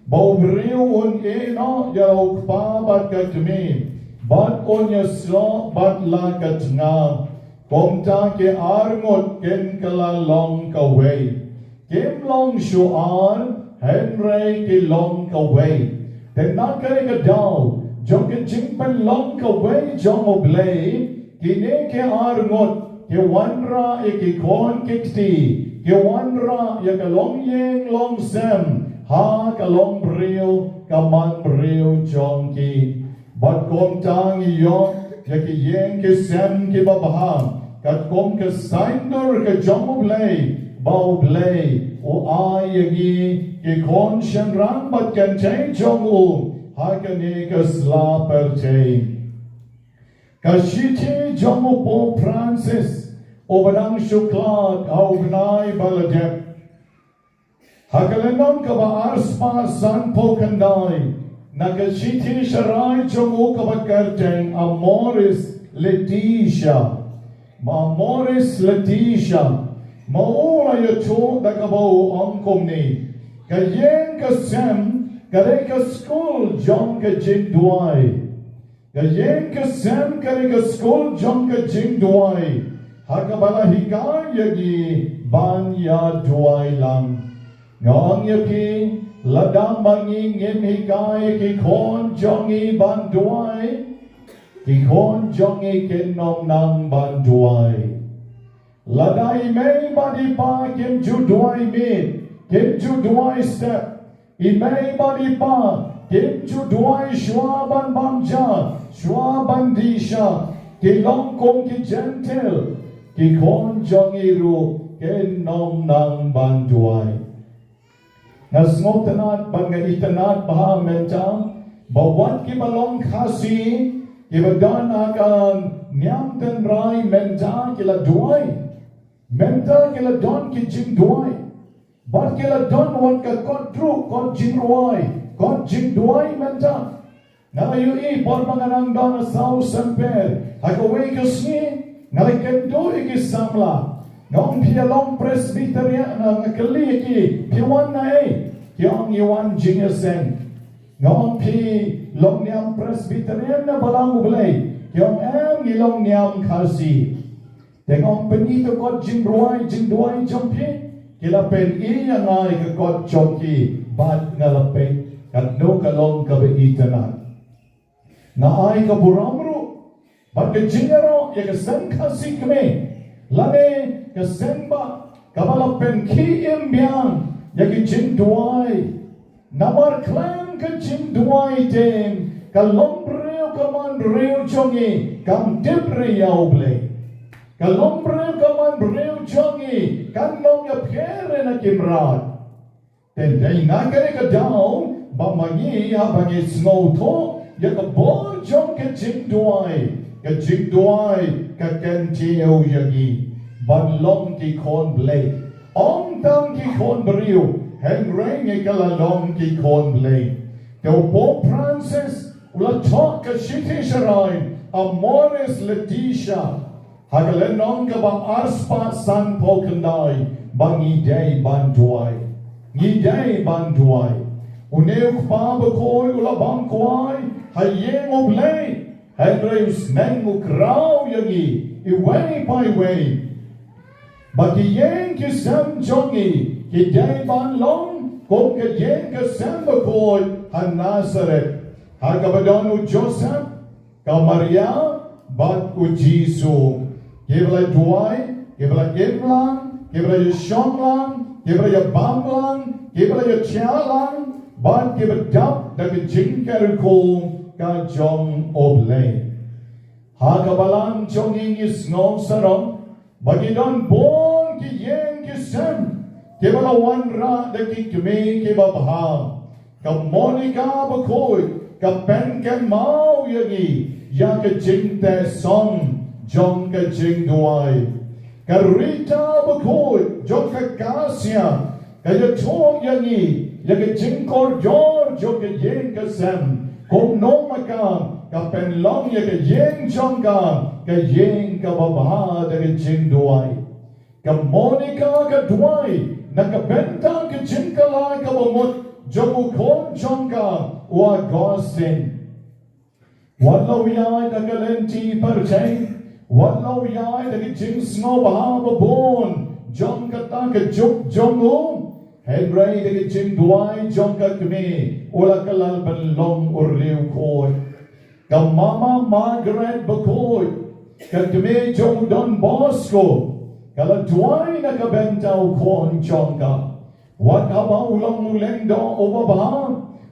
ba u briew un ïehnoh ïa la u kpa bad ka kmie, bad un ïasoh bad la ka tnga. Kumta ki arngut kin kylla long kawei. Kim long shuh ar, hynrei ki long kawei. Te na kane ka daw, jong ka jingpynlong kawei jong U Blei, kine ki arngut ki wanrah ïa ki khun ki kti, ki wanrah ïa ka longïing longsem ha ka longbriew ka manbriew jong ki. Bad kumta ngi ïoh ïa ki ïing ki sem kiba bha, katkum ka saiñdur ka jong U Blei, ba U Blei u ai ïa ngi ki khun shynrang bad kynthei jong u ha kane ka sla pyrthei. Ka shithi jong u Pope Francis uba dang shu khlad ha u bnai ba la dep. Ha ka lynnong kaba arspah sanphew khyndai, na ka shithi sharai jong u kaba kyrteng Amoris Laetitia. Ma Amoris Laetitia, ma u la ïathuh da kaba u ong kumne: ka ïing ka sem ka dei ka skul jong ka jingduwai. Ka ïing ka sem ka dei ka skul jong ka jingduwai, ha kaba la hikai ïa ngi ban ïa duwai lang. Nga ong ïa phi, lada ma ngi ngim hikai ïa ki khun jong ngi ban duwai, ki khun jong ngi kin ym nang ban duwai. Lada i mei bad i pa kim ju duwai miet, kim ju duwai step, i mei bad i pa kim ju duwai shuwa ban bam ja, shuwa ban dih sha, ki long kum ki Jentil, ki khun jong i ruh kin ym nang ban duwai. Nga sngewtynnat bad nga itynnad bha mynta ba wat kiba long Khasi kiba don ha ka niam tynrai mynta ki la duwai. Mynta ki la don ki jingduwai. Bad ki la don wat ka kot druh, kot jingrwai, kot jingduwai mynta. Nga la ïohi por ba nga dang don ha South Saint Paul ha kawei ka sngi, nga la kynduh ïa ki samla. Nga ong, phi ïa long Presbyterian? Nga kylli ïa ki, phi wan na ei? Ki ong, ngi wan jingïaseng. Nga ong, phi long niam Presbyterian ne Balang U Blei? Ki ong, em, ngi long niam Khasi. Te nga ong, pyni ka kot jingrwai jingduwai jong phi. Ki la pyni ïa nga ïa ka kot jong ki bad nga la peit. Katno ka long kaba itynnad. Nga ai ka burom ruh bad ka jingïaroh ïa ka seng Khasi Khmer lane ka seng bah kaba la pynkhih im biang ïa ki jingduwai. Namar khlem ka jingduwai te ka longbriew ka manbriew jong ngi kam tip re ïa U Blei. Ka longbriew ka manbriew jong ngi kan long ïapher re na ki mrad. Te dei na kane ka daw ba ma ngi haba ngi sngewthuh ïa ka bor jong ka jingduwai, ka jingduwai ka kyntiew ïa ngi ban long ki khun Blei. Ym tang ki khun briew, hynrei ngi ka la long ki khun Blei. Te u Pope Francis u la thoh ka shithi sharai Amoris Laetitia ha ka lynnong kaba arspah sanphew khyndai ba ngi dei ban duwai. Ngi dei ban duwai. Une u kpa bakhuid u la bam kwai ha ïing U Blei, hynrei u sneng u kraw ïa ngi iwei pa iwei ba ki ïing ki sem jong ngi ki dei ban long kum ka ïing ka sem bakhuid ha Nasareth, ha kaba don u Joseph, ka Maria bad u Jisu. Kiba la duwai, kiba la im lang, kiba la ïashong lang, kiba la ïabam lang, kiba la ïathiah lang bad kiba dap da ka jingkyrkhu ka jong U Blei. Ha ka balang jong ngi ngi sngew sarong ba ki don bun ki ïing ki sem kiba la wanrah da ki kmie kiba bha. Ka Monica bakhuid ka pynkynmaw ïa ngi ïa ka jingteh song jong ka jingduwai. Ka Rita bakhuid jong ka Kasia ka ïathuh ïa ngi ïa ka jingkordor jong ka ïing ka sem. Kumno ma ka ka pynlong ïa ka ïing jong ka ka ïing kaba bha da ka jingduwai. Ka Monica ka duwai na ka bynta ka jingkylla kaba mut jong u khun jong ka u Augustine. Wat la u ïaid da ka lynti pyrthei, wat la u ïaid da ka jingsngewbha ba bun jong kata ka juk jong u, hynrei da ka jingduwai jong ka kmie u la kylla ban long u riewkhuid. Ka Mama Margaret Bakhuid, ka kmie jong u Don Bosco, ka la duwai na ka bynta u khun jong ka. Wat haba u long u lyngdoh uba bha,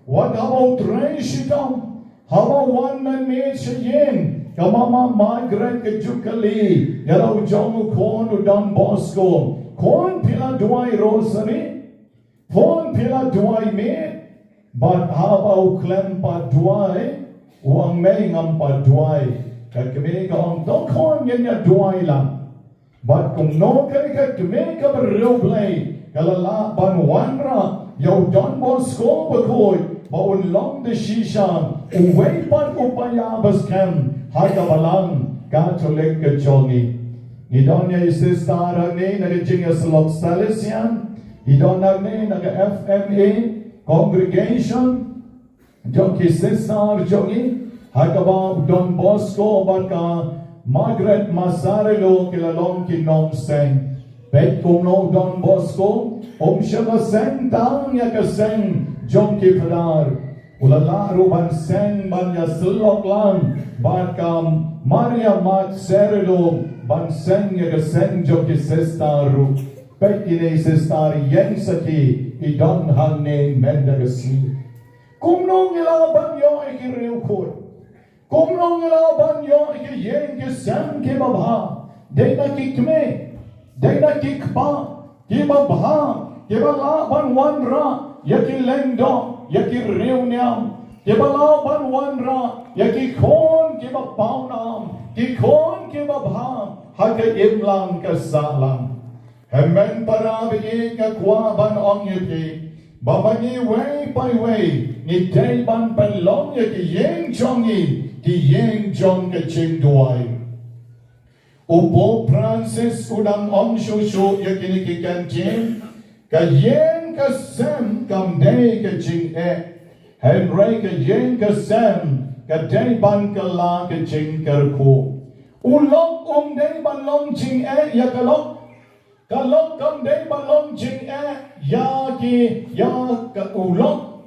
wat haba u trei shitom, haba u wan mynmiet sha ïing, ka Mama Margaret ka ju kylli ïa la u jong u khun u Don Bosco, khun phi la duwai rosary, khun phi la duwai miet, bad haba u khlem pat duwai, u ong mei ngam pat duwai. Ka kmie ka ong to khun ngin ïa duwai lang. Bad kumno ka dei ka kmie kaba riewblei, ka la lah ban wanrah ïa u Don Bosco Bakhuid ba un long da shisha uwei pat u paia ba skhem ha ka balang Katholik ka jong ngi. Ngi don ïa i sister hangne na ka jingïasyllok Salesian, i don hangne na ka F M A congregation jong ki sister jong ngi, ha kaba u Don Bosco bad ka Margaret Massarello ki la long ki nongseng. Peit kumno u Don Bosco um shym la seng tang ïa ka seng jong ki Phadar, u la lah ruh ban seng ban ïasyllok lang bad ka Maria Massarello ban seng ïa ka seng jong ki sister ruh. Peit kine sister ïeng sakhi, i don hangne mynta ka sngi. Kumno ngi lah ban ïoh ïa ki riewkhuid? Kumno ngi lah ban ïoh ïa ki ïing ki sem kiba bha? Dei na ki kmie, dei na ki kpa kiba bha, kiba lah ban wanrah ïa ki lyngdoh, ïa ki riewniam, kiba lah ban wanrah ïa ki khun kiba pawnam, ki khun kiba bha ha ka imlang ka sahlang. Hynmen para bangeit, nga kwah ban ong ïa phi ba ma ngi iwei pa iwei ngi dei ban pynlong ïa ki ïing jong ngi ki ïing jong ka jingduwai. U Pope Francis u dang ong shuh shuh ïa kine ki kyntien, ka ïing ka sem kam dei ka jingeh, hynrei ka ïing ka sem ka dei ban kylla ka jingkyrkhu. U lok um dei ban long jingeh ïa ka lok. Ka lok kam dei ban long jingeh ïa ki, ïa ka, u lok.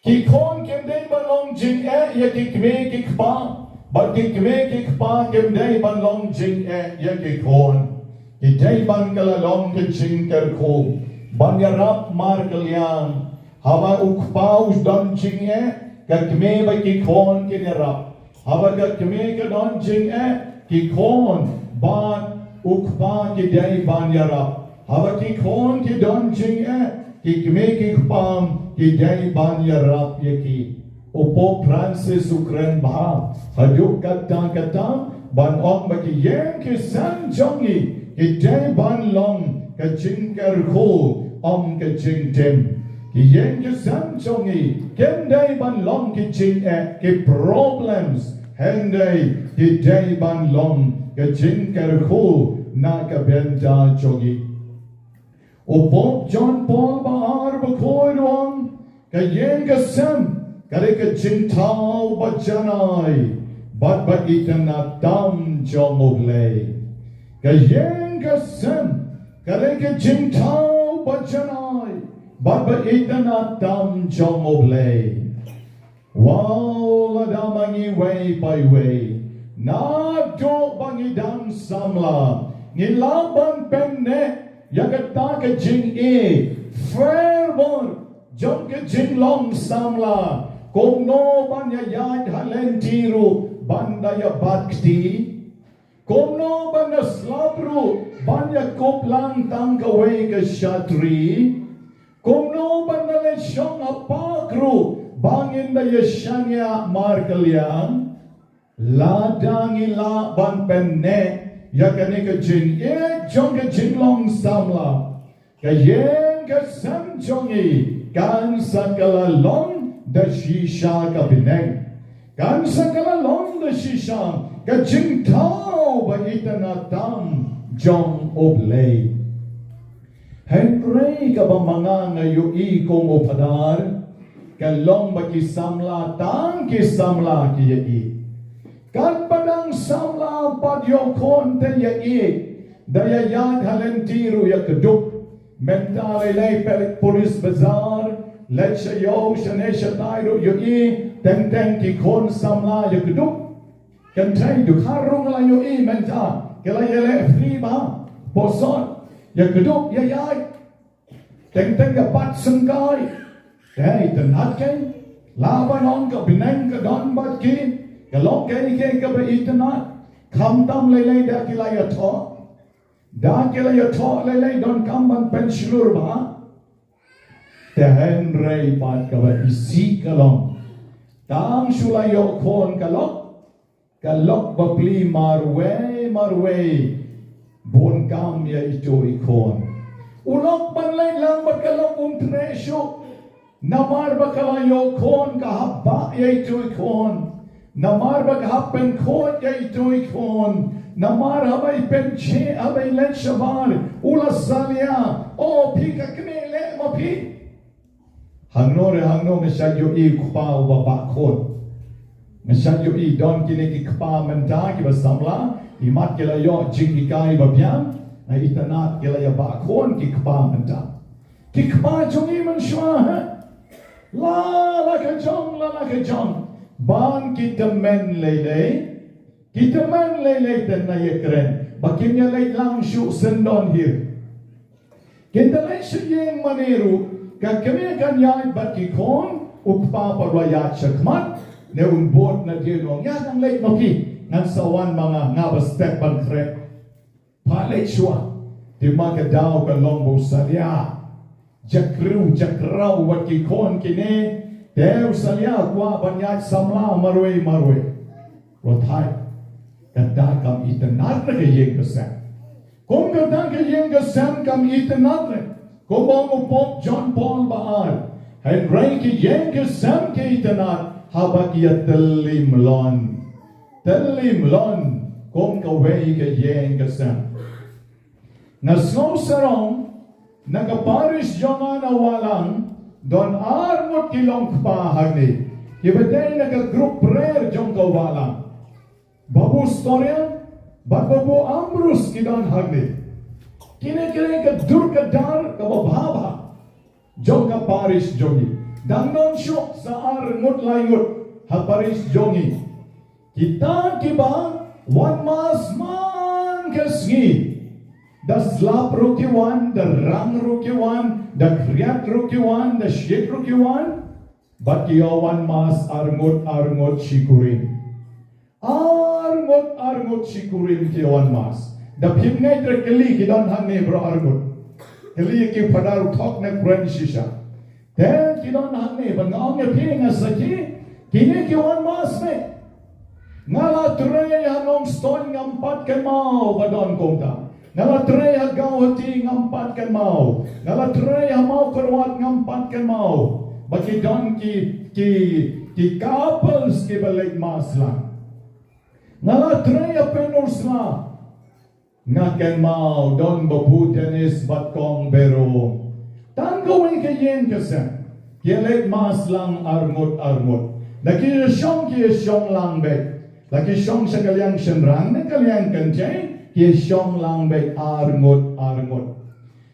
Ki khun kim dei ban long jingeh ïa ki kmie ki kpa, bad ki kmie ki kpa kim dei ban long jingeh ïa ki khun. Ki dei ban kylla long ka jingkyrkhu, ban ïarap markylliang. Haba u kpa u don jingeh, ka kmie bad ki khun kin ïarap. Haba ka kmie ka don jingeh, ki khun bad u kpa ki dei ban ïarap. Haba ki khun ki don jingeh, ki kmie ki kpa ki dei ban ïarap ïa ki. U Pope Francis u kren bha haduh katta katta ban ong ba ki ïing ki sem jong ngi ki dei ban long ka jingkyrkhu, ym ka jingtim. Ki ïing ki sem jong ngi kim dei ban long ki jingeh, ki problems, hynrei ki dei ban long ka jingkyrkhu na ka bynta jong ngi. U Pope John Paul ba ar bakhuid u ong, ka ïing ka sem ka dei ka jingthaw ba janai bad ba itynnad tam jong U Blei. Ka ïing ka sem ka dei ka jingthaw ba janai bad ba itynnad tam jong U Blei. Wow, lada ma ngi iwei pa iwei, naduh ba ngi dang samla, ngi lah ban pynneh ïa kata ka jingïeit, fervor jong ka jinglong samla, kumno ban ïaid ha lynti ruh ban da ïabat kti. Kumno ban da slap ruh ban ïakup lang tang kawei ka shatri. Kumno ban da leit shong ha park ruh ba ngin da ïashaniah markylliang. Lada ngi lah ban pynneh ïa kane ka jingïeit jong ka jinglong samla, ka ïing ka sem jong ngi kan sa ka la long da shisha ka bneng. Kan sa ka la long da shisha ka jingthaw ba itynnad tam jong U Blei. Hynrei kaba ma nga nga ïohi kum u phadar ka long ba ki samla tang ki samla ki ïa i. Katba dang samla pat ïoh khun te ïa i, da ïa ïaid ha lynti ruh ïa kdup. Mynta lei lei peit police bazar, leit sha ïew shane shatai ruh ïoh i, Teng teng ki khun samla ïa kdup. Kynthei dkhar ruh la ïohi mynta ki la ïaleh free bha. Posot ïa kdup ïa ïaid. Teng teng ïa bat syngkai. Te itynnad keiñ. Lah ban ong ka bneng ka don bad ki. Ka long kaei kaei kaba itynnad. Khamtam lei lei da ki la ïathoh. Da ki la ïathoh lei lei donkam ban pynshlur bha. Te hynrei pat kaba isih ka long, tang shu la ïoh khun ka lok, ka lok bapli marwei marwei bun kam ïa ito i khun. U lok ban leit lang bad ka lok um treh shuh. Namar ba ka la ïoh khun ka hap bah ïa ito i khun. Namar ba ka hap pynkhuid ïa ito i khun. Namar haba i pynjhieh haba i leit shabar u la salia. O phi ka kmie leh ma phi. Hangno re hangno nga shait ïohi u kpa uba bah khun. Nga shait ïohi don kine ki kpa mynta kiba samla, imat ki la ïoh jinghikai ba biang, nga itynnad ki la ïa bah khun ki kpa mynta. Ki kpa jong ngi mynshuwa ha. La la ka jong, la la ka jong. Ban ki tymmen lei lei. Ki tymmen lei lei te na ïa kren. Ba kim ïa leit lang shuh syndon hi. Kin da leit sha ïing mane ruh, ka kmie kan ïaid bad ki khun, u kpa pat u la ïaid shakhmat, ne un bud na dien u ong, ïa ngan leit ma phi, ngan sa wan ma nga, nga ba step ban khreh. Pha leit shuwa, te ma ka daw ka long ba u salia. Jakriu, jakraw bad ki khun kine, te u salia u kwah ban ïaid samla marwei marwei. Ruh thait, ka da kam itynnad na ka ïing ka sem. Kum ka dang ka ïing ka sem kam itynnad re. Kum ba ong u Pope John Paul ba ar. Hynrei ka ïing ka sem ka itynnad haba ki ïa tylli mlon. Tylli mlon kum kawei ka ïing ka sem. Nga sngew sarong na ka parish jong nga na Wahlang don ar ngut ki long kpa hangne. Kiba dei na ka group prayer jong ka Wahlang. Babu Storian bad Babu Ambrose ki don hangne. Kine kine ka dur ka dar kaba bha bha jong ka parish jong ngi. Dang don shuh sa ar ngut lai ngut ha parish jong ngi. Kita kiba wan mass man ka sngi. Da slap ruh ki wan, da rang ruh ki wan, da khriat ruh ki wan, da shit ruh ki wan. Bad ki ïa wan mass ar ngut ar ngut shi kurim. Ar ngut ar ngut shi kurim ki wan mass. Da phim ngeit re kylli ki don hangne bro ar ngut. Kylli ki phadar u thok ne kren shisha. Te ki don hangne ba nga ong ïa phi nga sakhi. Kine ki wan mass ne. Nga la trei ha Nongstoiñ ngam pat kynmaw ba don kumta. Nga la trei ha Guwahati ngam pat kynmaw. Nga la trei ha Mawkyrwat ngam pat kynmaw. Ba ki don ki ki ki couples kiba leit mass lang. Nga la trei ha Pynursla sla. Nga kynmaw don Babu Dennis bad Kong Bero. Tang kawei ka ïing ka sem. Ki leit mass lang ar ngut ar ngut. Da ki shong ki shong lang beit. La ki shong sha ka liang shynrang ne ka liang kynthei, ki shong lang beit ar ngut ar ngut.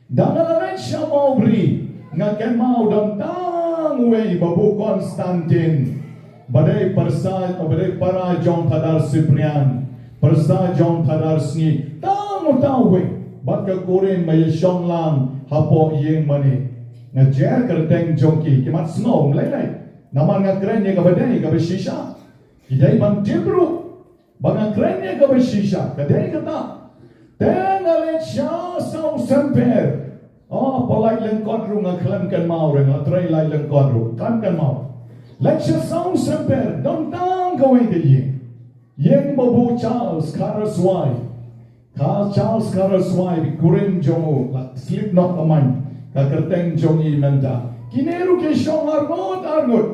Da nga la leit sha Mawbri nga kynmaw don tang uwei Babu Constantine. Ba dei pyrsa, ba dei para jong Phadar Cyprian, pyrsa jong Phadar Sngi, tang uta uwei bad ka kurim ba ïa shong lang hapoh ïing mane. Nga jer kyrteng jong ki, ki mat sngew lei lei. Namar nga kren ïa kaba dei kaba shisha. Ki dei ban tip ruh ba nga kren ïa kaba shisha, ka dei kata. Te nga leit sha South Semper. Oh, palaid lyngkot ruh nga khlem kynmaw re, nga trei laid lyngkot ruh khlem kynmaw. Leit sha South Semper don tang kawei ka ïing. Ïing Babu Charles Kharaswai. Ka Charles Kharaswai, bi kurim jong u, la slip noh ka main. Ka kyrteng jong i mynta. Kine ruh ki shong arngut arngut.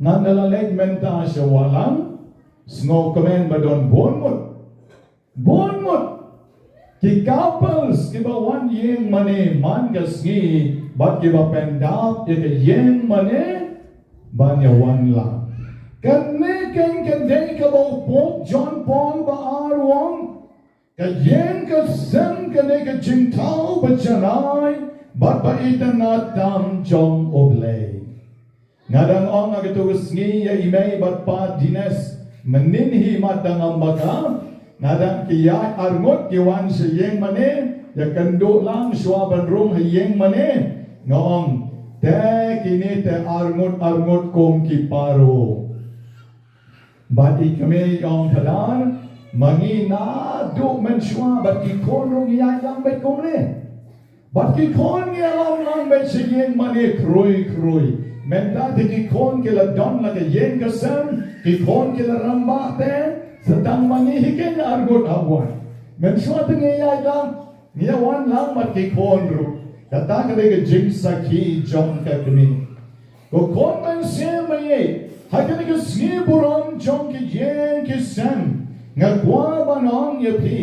Ngan da la leit mynta sha Wahlang, sngewkmen ba don bun ngut. Bun ngut ki couples kiba wan ïing mane man ka sngi bad kiba pyndap ïa ka ïing mane ban ïa wan lang. Kane keiñ ka dei kaba u Pope John Paul ba ar u ong, ka ïing ka sem ka dei ka jingthaw ba janai bad ba itynnad tam jong U Blei. Nga dang ong ha kato ka sngi ïa i mei bad pa Dines, mynnin hi mat dang ym baka. Nga dang ki ïaid arngut ki wan sha ïing mane, ïa kynduh lang shuwa ban rung ha ïing mane. Nga ong, te kine te arngut arngut kum ki paro. Bad i kmie i ong, Phadar, ma ngi naduh mynshuwa bad ki khun ruh ngi ïaid lang beit kumne. Bad ki khun ngi ïalam lang beit sha ïing mane khrui khrui. Mynta te ki khun ki la don la ka ïing ka sem, ki khun ki la rangbah te, sa tang ma ngi hi keiñ arngut hap wan. Mynshuwa te ngi ïaid lang, ngi ïa wan lang bad ki khun ruh. Kata ka dei ka jingsakhi jong ka kmie. Ko khun mynsiem ïeit, ha kane ka sngi burom jong ki ïing ki sem, nga kwah ban ong ïa phi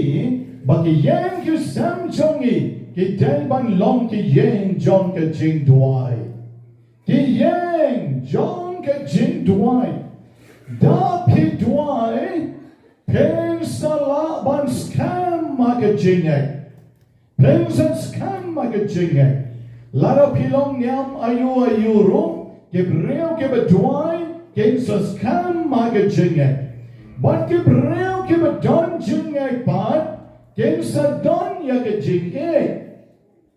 ba ki ïing ki sem jong ngi ki dei ban long ki ïing jong ka jingduwai. Ki ïing jong ka jingduwai. Da phi duwai, phin sa lah ban skhem ha ka jingngeit. Phin sa skhem ha ka jingngeit. Lada phi long niam aïu aïu ruh, ki briew kiba duwai kin sa skhem ha ka jingngeit. Bad ki briew kiba don jingngeit pat kin sa don ïa ka jingïeit.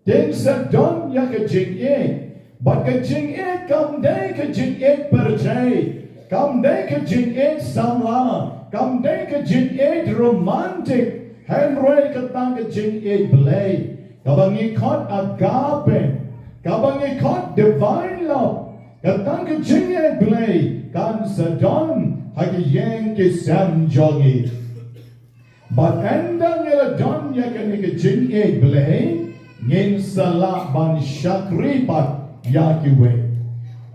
Kin sa don ïa ka jingïeit. Bad ka jingïeit kam dei ka jingïeit pyrthei, kam dei ka jingïeit samla, kam dei ka jingïeit romantic, hynrei kata ka jingïeit Blei, kaba ngi khot agape, kaba ngi khot divine love. Kata ka jingïeit Blei kan sa don ha ki ïing ki sem jong ngi. Bad ynda ngi la don ïa kane ka jingïeit Blei, ngin sa lah ban shakri pat ïa kiwei.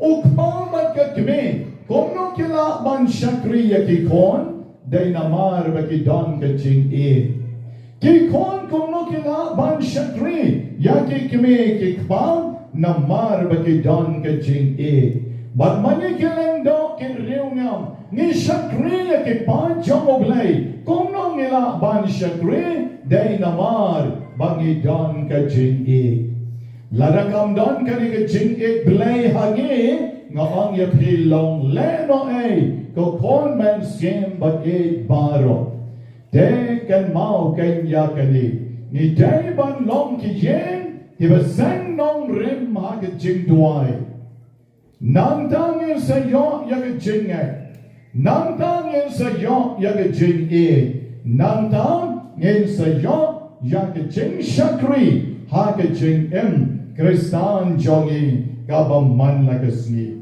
U kpa bad ka kmie, kumno ki lah ban shakri ïa ki khun, dei namar ba ki don ka jingïeit. Ki khun kumno ki lah ban shakri ïa ki kmie ki kpa, namar ba ki don ka jingïeit. Bad ma ngi ki lyngdoh ki riewngam, ngi shakri ïa ki paid jong U Blei, kumno ngi lah ban shakri, dei namar ba ngi don ka jingïeit. Lada kam don kane ka jingïeit Blei ha ngi, nga ong ïa phi long lehnohei, ko khun mynsiem ba ïeit baroh. Te kynmaw keiñ ïa kane, ngi dei ban long ki ïing kiba seng nongrim ha ka jingduwai. Nangta ngin sa ïoh ïa ka jingngeit. Nangta ngin sa ïoh ïa ka jingïeit. Nangta ngin sa ïoh ïa ka jingshakri ha ka jingim Khristan jong ngi kaba man la ka sngi.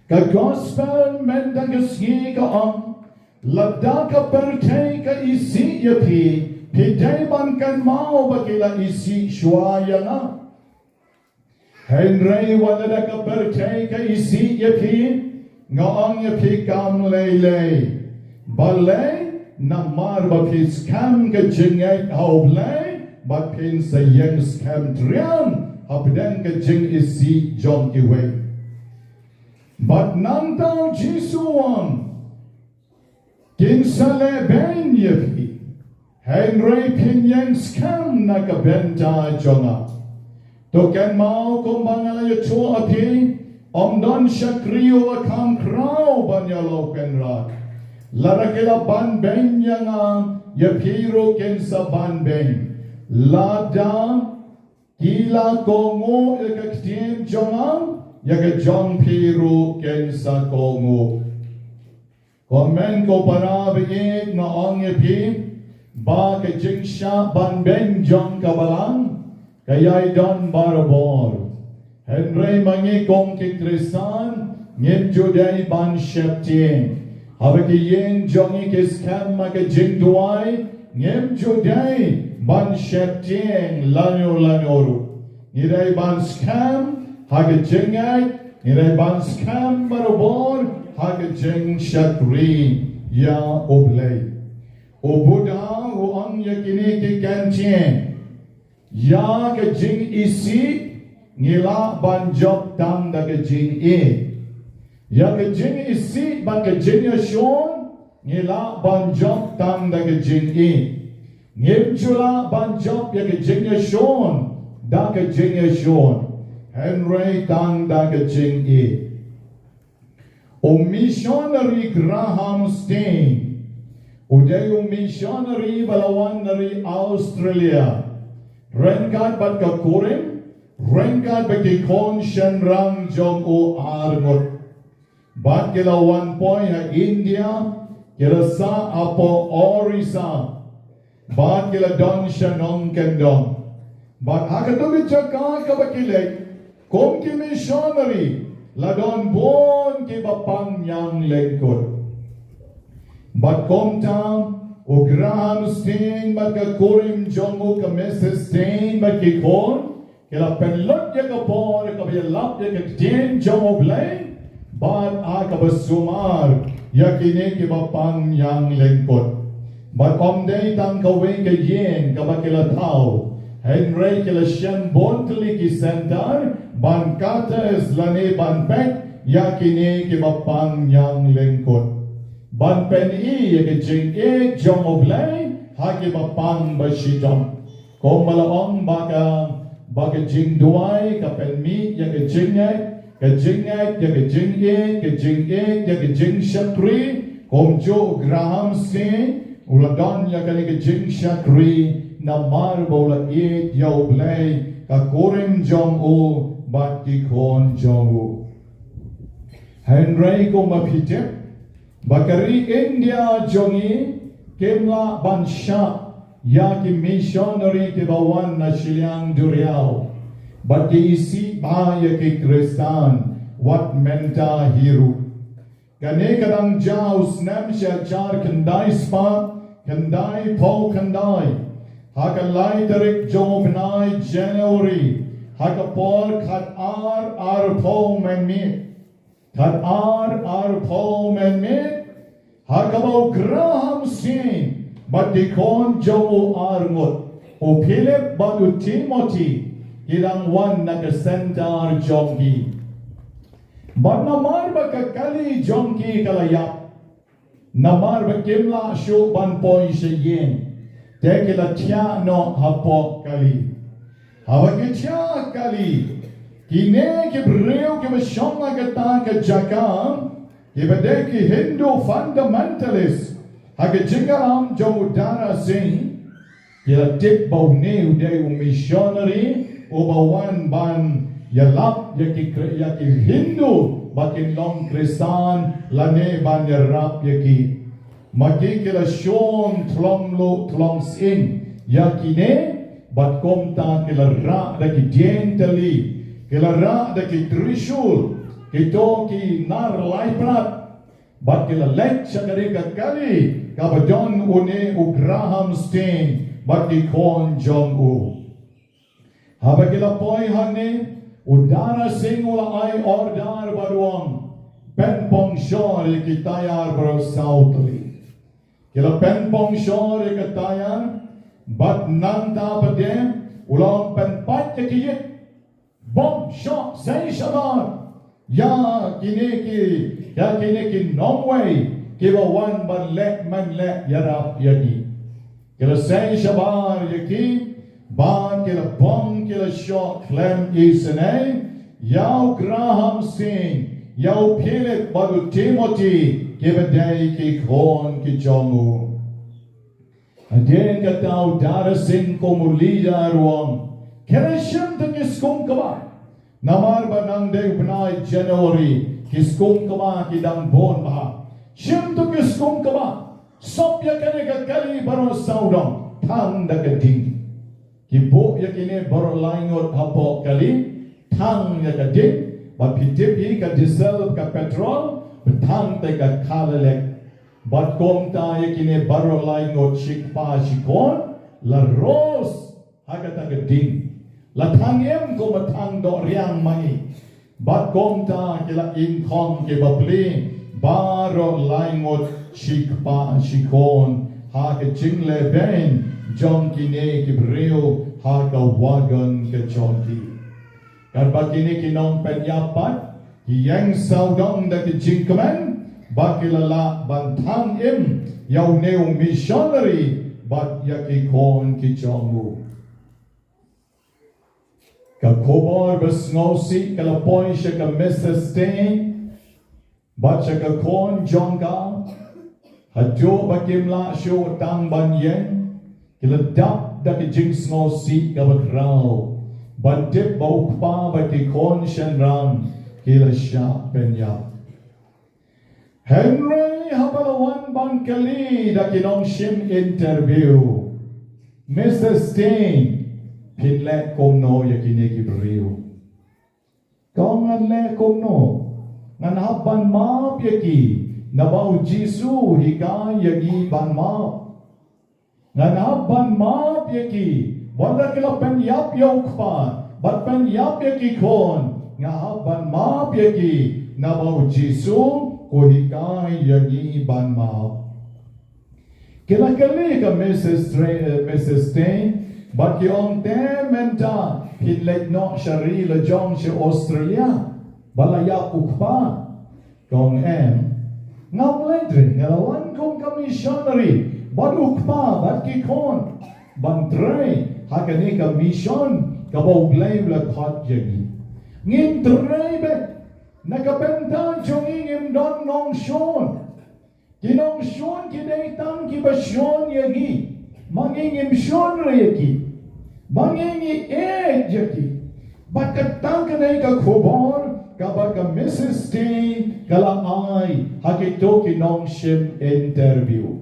Ka gospel mynta ka sngi ka ong, lada ka pyrthei ka isih ïa phi, phi dei ban kynmaw ba ki la isih shuwa ïa nga. Hynrei wat lada ka pyrthei ka isih ïa phi, nga ong ïa phi kam lei lei. Balei? Namar ba phi skhem ka jingngeit ha U Blei, bad phin sa ïeng skhem triang hapdeng ka jingisih jong kiwei. Bad nangta U Jisu u ong, kin sa lehbeiñ ïa phi, hynrei phin ïeng skhem na ka bynta jong nga. To kynmaw kumba nga la ïathuh ha phi, ym don shakri uba kham khraw ban ïa la u kynrad. Lada ki la banbeiñ ïa nga, ïa phi ruh kin sa banbeiñ. Lada ki la kohnguh ïa ka ktien jong nga, ïa ka jong phi ruh kin sa kohnguh. Ko hynmen ko para ba ïeit, nga ong ïa phi ba ka jingshah banbeiñ jong ka Balang ka ïai don barabor. Hynrei ma ngi kum ki Khristan ngim ju dei ban sheptieng. Haba ki ïing jong ngi ki skhem ha ka jingduwai, ngim ju dei ban sheptieng lano lano ruh. Ngi dei ban skhem ha ka jingngeit, ngi dei ban skhem barabor ha ka jingshakri ïa U Blei. U Buddha u ong ïa kine ki kyntien, ïa ka jingisih ngi lah ban jop tang da ka jingïeit. Ïa ka jingisih bad ka jingïashun ngi lah ban jop tang da ka jingïeit. Ngim ju lah ban jop ïa ka jingïashun da ka jingïashun, hynrei tang da ka jingïeit. U missionary Graham Staines u dei u missionary ba la wan na ri Australia ryngkat bad ka kurim, ryngkat bad ki khun shynrang jong u ar ngut. Bad ki la wan poi ha India, ki la sah hapoh Orissa. Bad ki la don sha nongkyndong. Bad ha katu ka jaka kaba ki leit kum ki missionary, la don bun kiba pang ñiang lyngkut. Bad kumta u Graham Staines bad ka kurim jong u, ka Missus Staines, bad ki khun ki la pynlut ïa ka por kaba ïalap ïa ka ktien jong U Blei, bad ha kaba sumar ïa kine kiba pang ñiang lyngkut. Bad ym dei tang kawei ka ïing kaba ki la thaw, hynrei ki la shem bun tylli ki center ban catechize lane ban peit ïa kine kiba pang ñiang lyngkut, ban pyni ïa ka jingïeit jong U Blei ha kiba pang ba shitom. Kumba la ong ba ka, ba ka jingduwai ka pynmih ïa ka jingngeit, ka jingngeit ïa ka jingïeit, ka jingïeit ïa ka jingshakri. Kumjuh u Graham Staines u la don ïa kane ka jingshakri namar ba u la ïeit ïa U Blei, ka kurim jong u bad ki khun jong u. Hynrei kumba phi tip ba ka ri India jong ngi kim lah ban shah ïa ki missionary kiba wan na shiliang duriaw, bad ki isih bha ïa ki Khristan wat mynta hi ruh. Kane ka dang jia u snem shi hajar khyndai spah khyndaiphew khyndai, ha ka lai tarik jong u bnai January, ha ka por khatar arphew mynmiet. Khatar arphew mynmiet, ha kaba u Graham Staines bad ki khun jong u ar ngut, u Philip bad u Timothy, ki dang wan na ka center jong ki. Bad namar ba ka kali jong ki ka la ïap, namar ba kim lah shuh ban poi sha ïing, te ki la thiah noh hapoh kali. Haba ki thiah kali, kine ki briew kiba shong ha kata ka jaka, kiba dei ki Hindu fundamentalist, ha ka jingïalam jong u Dara Singh, ki la tip ba une u dei u missionary uba wan ban ïalap ïa ki Khri-, ïa ki Hindu ba kin long Khristan lane ban ïarap ïa ki. Ma ki ki la shun thlong luh thlong sying ïa kine, bad kumta ki la rah da ki dieng tylli, ki la rah da ki trishul, kito ki nar laiprat, bad ki la leit sha kane ka kali kaba don une u Graham Staines bad ki khun jong u. Haba ki la poi hangne, u Dara Singh u la ai order bad u ong, pynpong shor ïa ki tyre baroh saw tylli. Ki la pynpong shor ïa ki tyre, bad nangta pat de u la ong, pynpait ïa ki ïit, bom shoh sei shabar ïa kine ki, ïa kine ki nongwei kiba wan ban leh mynleh ïarap ïa ki. Ki la sei shabar ïa ki, bad ki la bom, ki la shoh khlem isynei ïa u Graham Staines, ïa u Philip bad u Timothy, kiba dei ki khun ki jong u. Hadien kata u Dara Singh kum u leader u ong, kane shim to ki skum kba. Namar ba nang dei u bnai January, ki skum kba ki dang bun bha. Shim to ki skum kba. Sop ïa kane ka kali baroh sawdong, thang da ka ding. Ki buh ïa kine baroh lai ngut hapoh kali, thang ïa ka ding, bad phi tip hi ka diesel, ka petrol, bad thang te ka kha lelek. Bad kumta ïa kine baroh lai ngut shikpa shikhun, la ros ha kata ka ding. La thang im kumba thang dohriang ma ngi. Bad kumta ki la ingkhong ki bapli baroh lai ngut shikpa shikhun ha ka jingleh beiñ jong kine ki briew ha ka wagon ka jong ki. Katba kine ki nongpynïap pat ki ïeng sawdong da ki jingkmen, ba ki la lah ban thang im ïa une u missionary bad ïa ki khun ki jong u. Ka khubor ba sngewsih ka la poi sha ka Missus Staines. Bad sha ka khun jong ka, haduh ba kim lah shuh tang ban ïeng, ki la dap da ka jingsngewsih kaba khraw, ban tip ba u kpa bad ki khun shynrang ki la shah pynïap. Hynrei haba la wan ban kylli da ki nongshim interview, Mister Stein, phin leh kumno ïa kine ki briew? Ka ong, ngan leh kumno? Ngan hap ban map ïa ki, naba u Jisu u hikai ïa ngi ban map. Ngan hap ban map ïa ki, wat la ki la pynïap ïa u kpa bad pynïap ïa ki khun, nga hap ban map ïa ki, naba u Jisu u hikai ïa ngi ban map. Ki la kylli ka Missus Stre-, eh, Missus Stein, bad ki ong, te mynta phin leit noh sha ri lajong sha Australia, ba la ïap u kpa? Ka ong, em, ngam leit re, nga la wan kum ka missionary bad u kpa bad ki khun ban trei ha kane ka mission kaba u Blei u la khot ïa ngi. Ngin trei beit, na ka bynta jong ngi ngim don nongshun. Ki nongshun ki dei tang kiba shun ïa ngi, ma ngi ngim shun re ïa ki, ma ngi ngi ïeit ïa ki. Bad kata ka dei ka khubor kaba ka Missus Stein ka la ai ha kito ki nongshim interview.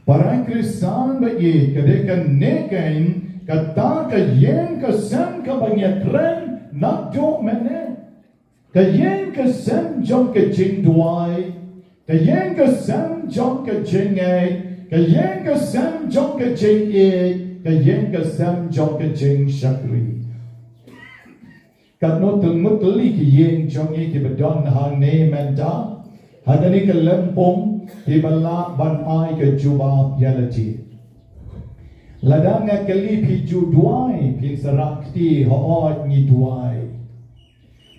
Para Khristan ba ïeit, ka dei kane keiñ kata ka ïing ka sem kaba ngi ïakren naduh mynne. Ka ïing ka sem jong ka jingduwai, ka ïing ka sem jong ka jingngeit, ka ïing ka sem jong ka jingïeit, ka ïing ka sem jong ka jingshakri. Katno tylli ngut tylli ki ïing jong ngi kiba don hangne mynta ha kane ka lympung, kiba lah ban ai ka jubab ïa lade. Lada nga kylli phi ju duwai, phin sa rah kti, hooid ngi duwai.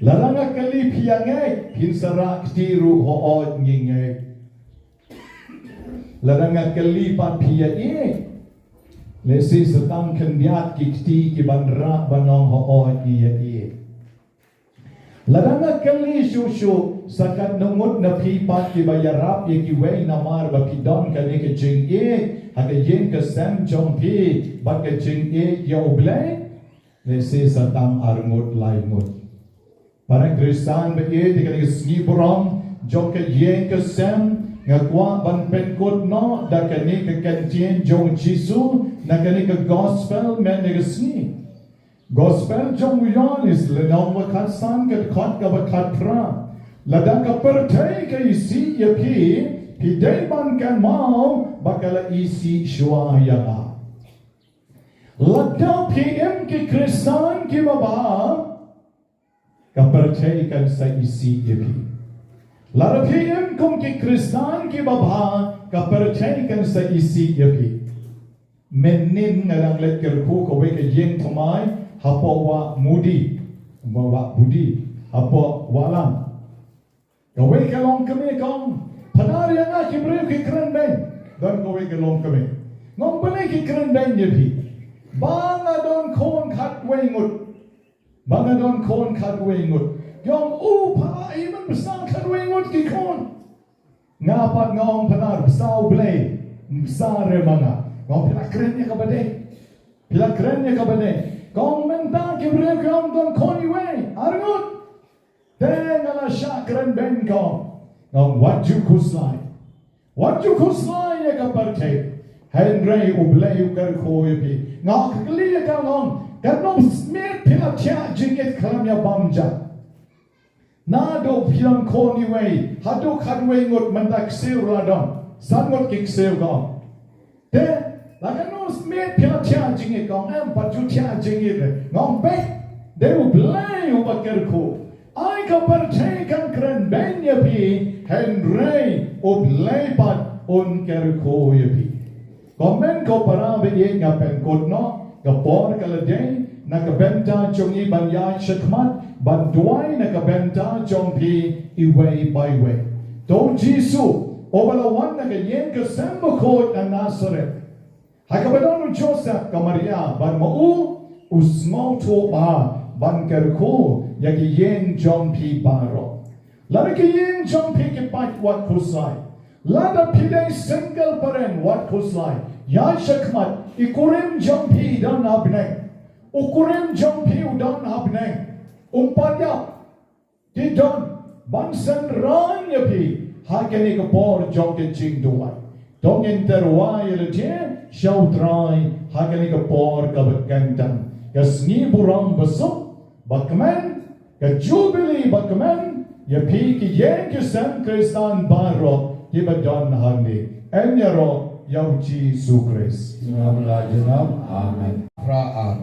Lada nga kylli phi ïa ngeit, phin sa rah kti ruh, hooid ngi ngeit. Lada nga kylli pat phi ïa ïeit, lehse sa tang khyndiat ki kti ki ban rah ban ong, hooid ngi ïa ïeit. Lada nga kylli shuh shuh sa katno ngut na phi pat kiba ïarap ïa kiwei namar ba phi don kane ka jingïeit ha ka ïing ka sem jong phi bad ka jingïeit ïa U Blei, lehse sa tang ar ngut lai ngut. Para Khristan ba ïeit, ha kane ka sngi burom jong ka ïing ka sem, nga kwah ban pynkut noh da kane ka ktien jong u Jisu na kane ka gospel mynne ka sngi. Gospel jong u Ïoannis lynnong ba khatsan, ka dkhot kaba khatphra. Lada ka pyrthei ka isih ïa phi, phi dei ban kynmaw ba ka la isih shuwa ïa nga. Lada phi im ki Khristan kiba bha, ka pyrthei kan sa isih ïa phi. Lada phi im kum ki Khristan kiba bha, ka pyrthei kan sa isih ïa phi. Mynnin nga dang leit kyrkhu kawei ka ïing thymmai hapoh Wah Mudi, Wah Budi, hapoh Wahlang. Kawei ka longkmie ka ong, pynhar ïa nga, ki briew ki kren beiñ. Don kawei ka longkmie. Nga ong, balei ki kren beiñ ïa phi? Ba nga don khun khatwei ngut. Ba nga don khun khatwei ngut. Ki ong, u pha, i man bsa khatwei ngut ki khun. Nga pat nga ong, pynhar, bsa U Blei, bsa re ma nga. Nga ong, phi la kren ïa kaba dei. Phi la kren ïa kaba dei. Ka ong, mynta ki briew ki ong don khun iwei, ar ngut. Te nga la shah kren beiñ, ka ong. Nga ong, wat ju khuslai. Wat ju khuslai ïa ka pyrthei. Hynrei U Blei u kyrkhu ïa phi. Nga kylli ïa ka, nga ong, katno miet phi la thiah jingit khlem ïa bam ja? Naduh phi don khun iwei haduh khatwei ngut, mynta ksiew la don, san ngut ki ksiew, ka ong. Te la katno miet phi la thiah jingit? Ka ong, em, pat ju thiah jingit re. Nga ong, peit, dei U Blei uba kyrkhu. Ai ka pyrthei kan kren beiñ ïa phi, hynrei U Blei pat un kyrkhu ïa phi. Kumne ko para ba ïeit, nga pynkut noh, ka por ka la dei na ka bynta jong ngi ban ïaid shakhmat ban duwai na ka bynta jong phi iwei pa iwei. To u Jisu uba la wan na ka ïing ka sem bakhuid na Nasareth, ha kaba don u Joseph, ka Maria bad ma u, u sngewthuh bha ban kyrkhu ïa ki ïing jong phi baroh. Lada ki ïing jong phi ki pait, wat khuslai. Lada phi dei single parent, wat khuslai. Ïaid shakhmat, i kurim jong phi i don ha bneng. U kurim jong phi u don ha bneng. Um pat ïap. Ki don ban synran ïa phi ha kane ka por jong ka jingduwai. To ngin tyrwa ïa lade sha U Trai ha kane ka por kaba kyntang. Ka sngi burom basuk ba kmen, ka jubili ba kmen ïa phi ki ïing ki sem Khristan baroh kiba don hangne. Em ïaroh ïa U Jisu Khrist. Junom la junom. Amen. Phra ar.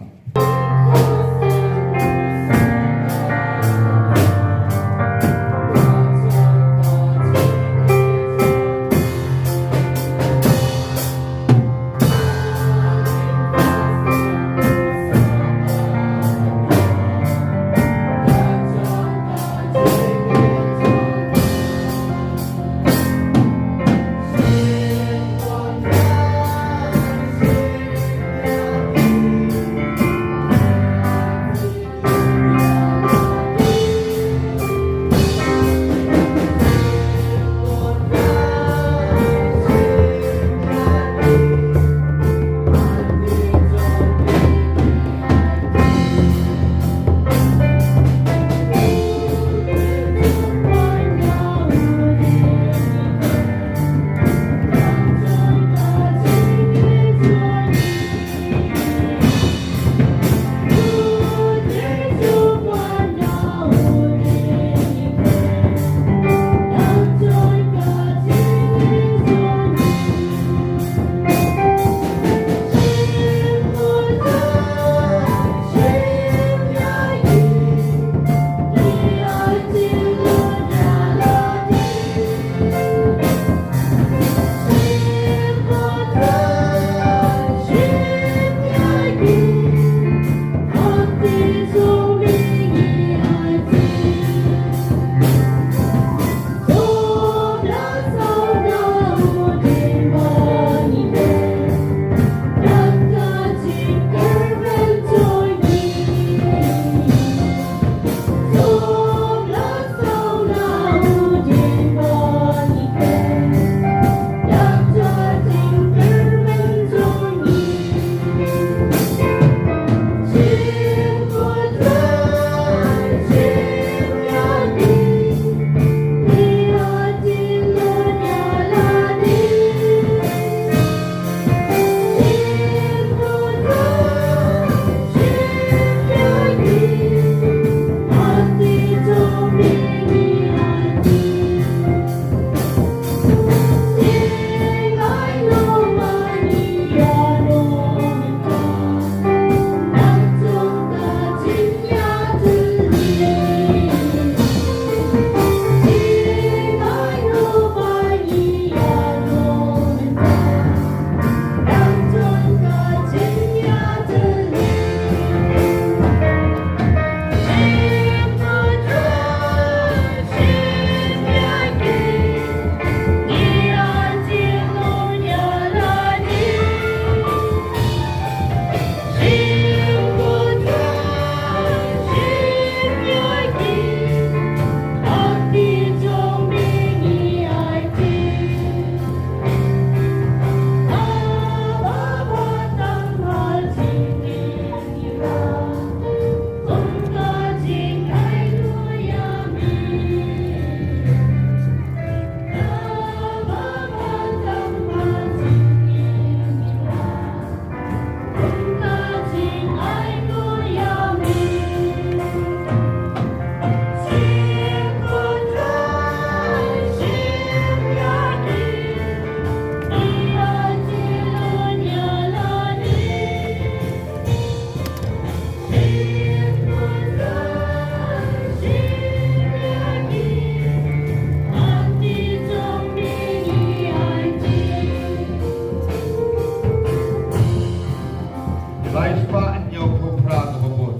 Lai spah hynñiewphew phra kaba bud.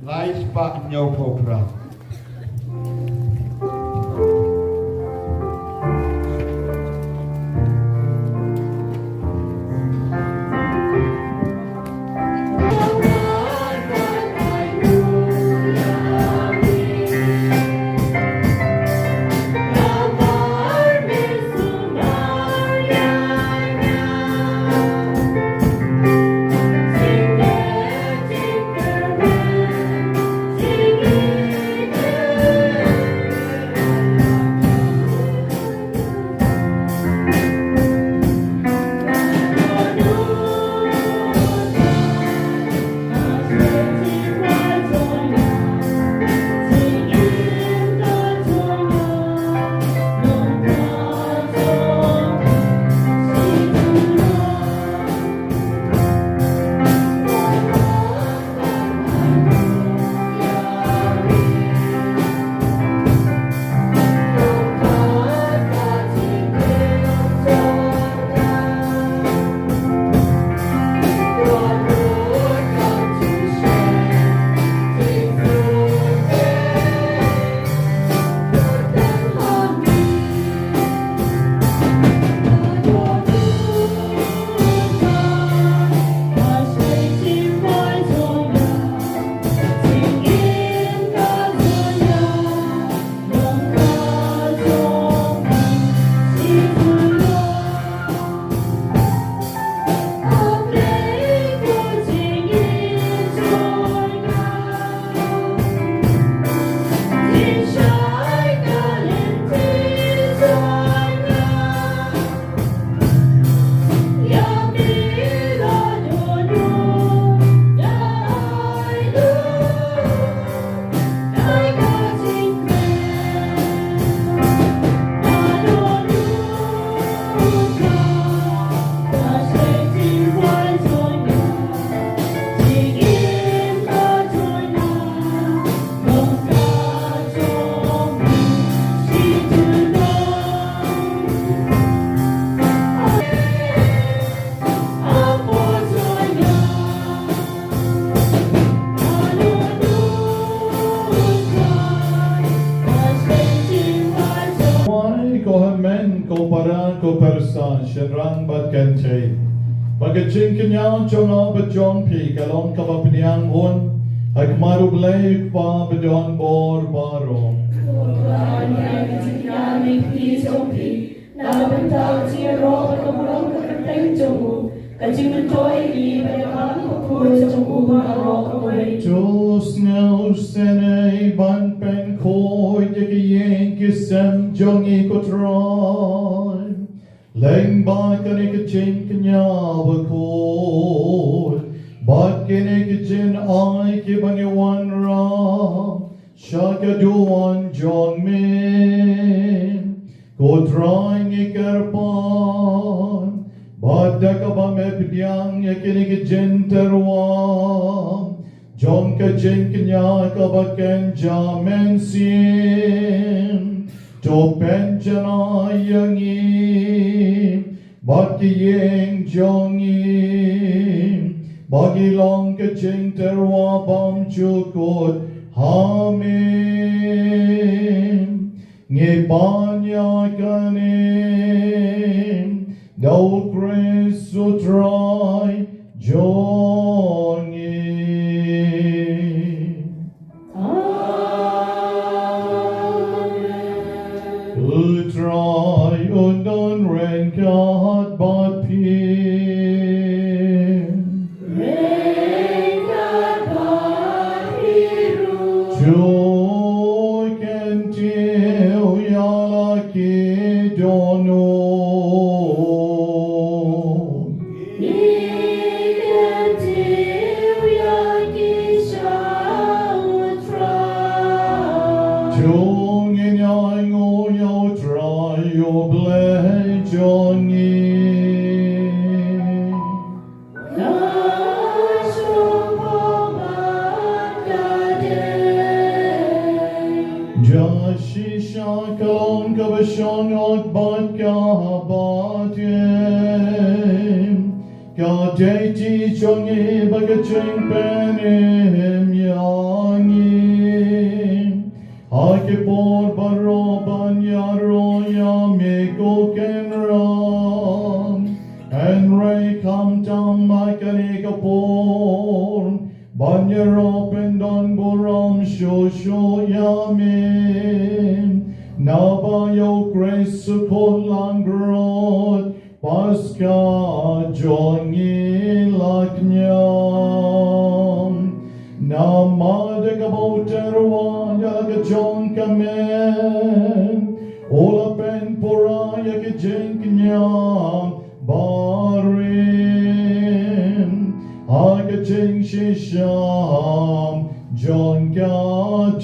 Lai spah hynñiewphew phra. Shynrang bad kynthei. Ba ka jingkñia jong nga bad jong phi ka long kaba pdiang bun ha khmat U Blei U Kpa badonbor baroh. Ka jingkñia jong phi na ka bynta ka jingïaroh bad ka burom ka kyrteng jong u, ka jingmyntoi ïa ngi bad ïa ka bang ka khuid jong u baroh kawei. To sngewsynei ban pynkhuid ïa ka ïing ka sem jong ngi ko Trai. Lyngba kane ka jingkñia bakhuid bad kine ki jingai kiba ngi wanrah sha ka duwan jong me, ko Trai ngi kyrpad ba da kaba me pdiang ïa kine ki jingtyrwa jong ka jingkñia kaba kynja mynsiem, to pynjanai ïa ngi bad ki ïing jong ngi ba ngi long ka jingtyrwa bymjukut ha me. Ngi pan ïa kane da U Khrist U Trai jong ngi. Amen. U Trai un don ryngkat bad phi. Ryngkat bad phi ruh. To kyntiew ïa la ki dohnud. Ngi kyntiew ïa ki sha U Trai. To ngin ïainguh ïa U Trai U Blei jong ngi. Ka shong bad ka dei. Da shisha ka long kaba shong bad kaba dei. Ka dei ti jong ngi bad ka jingpynim ïa ngi ha ki por baroh ban ïaroh ïa me ko Kynrad. Hynrei khamtam ha kane ka por ban ïaroh pyndonburom shuh shuh ïa me. Naba ïa U Khrist U Khun langbrot Paskha jong ngi la kñiam. Namar da kaba u tyrwa ïa la ka jong ka met u la pynpura ïa ka jingkñia barim ha ka jingshisha jong ka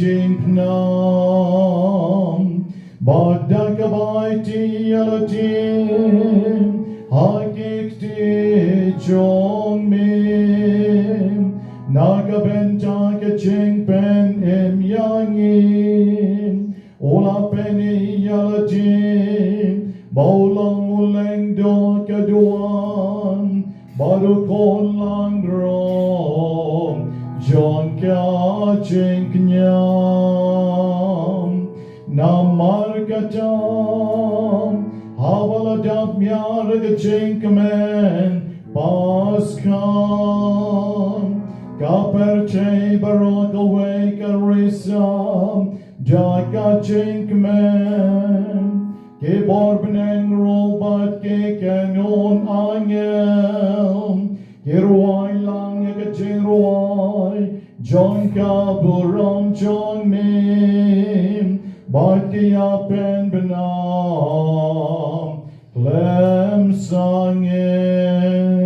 jingpynïap. Bad da kaba aiti ïa lade ha ki kti jong me na ka bynta ka jingpynim ïa ngi, u la pyni ïa lade ba u long u lyngdoh ka duwan bad u khun langbrot jong ka jingkñia. Namar kata haba la dap miar ka jingkmen Paskha, ka pyrthei baroh kawei ka risa da ka jingkmen. Ki bor bneng ruh bad ki kynhun angel ki rwai lang ïa ka jingrwai jong ka burom jong me bad ki ïa pynbna khlem sangeh.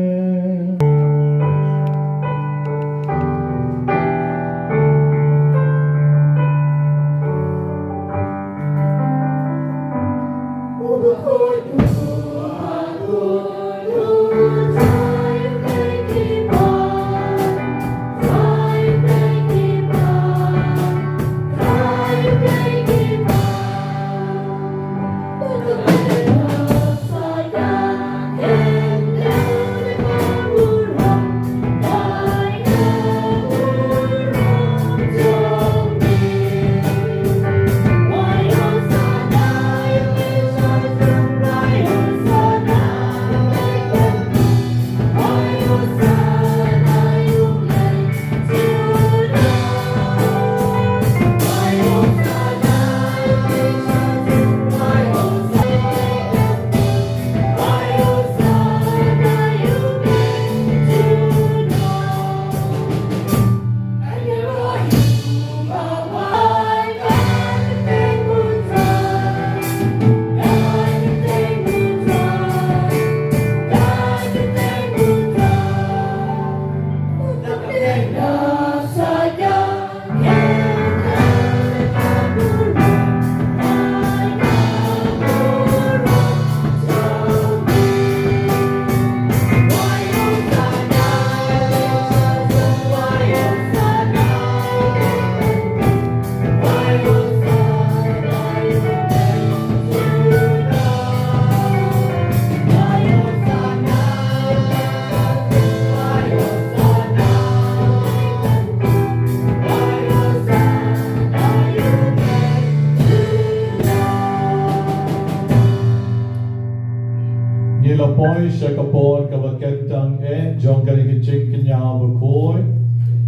Poi sha ka por kaba kyntang eh jong kane ka jingkñia bakhuid.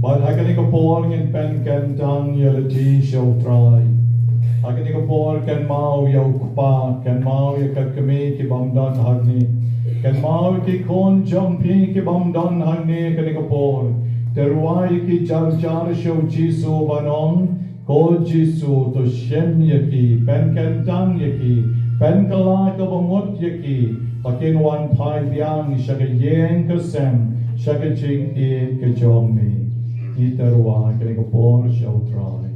Bad ha kane ka por ngin pynkyntang ïa lade sha U Trai. Ha kane ka por kynmaw ïa u kpa, kynmaw ïa ka kmie ki bym don hangne. Kynmaw ïa ki khun jong phi ki bym don hangne ha kane ka por. Tyrwa ïa ki jar jar sha U Jisu ban ong, Ko Jisu, to shem ïa ki, pynkyntang ïa ki, pynkylla kaba mut ïa ki, ba kin wan phai biang sha ka ïing ka sem, sha ka jingïeit ka jong me. Ngi tyrwa ha kane ka por sha U Trai.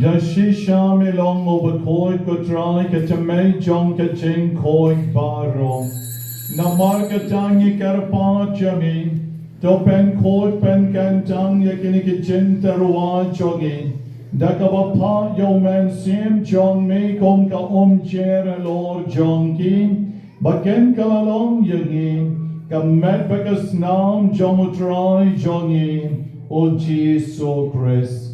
Da shisha me long u bakhuid, ko Trai, ka tymmen jong ka jingkhuid baroh. Namar kata ngi kyrpad ïa me, to pynkhuid pynkyntang ïa kine ki jingtyrwa jong ngi. Da kaba phah ïa u Mynsiem jong me kum ka umjer halor jong ki, ba kin kylla long ïa ngi ka met bad ka snam jong U Trai jong ngi, U Jisu Khrist.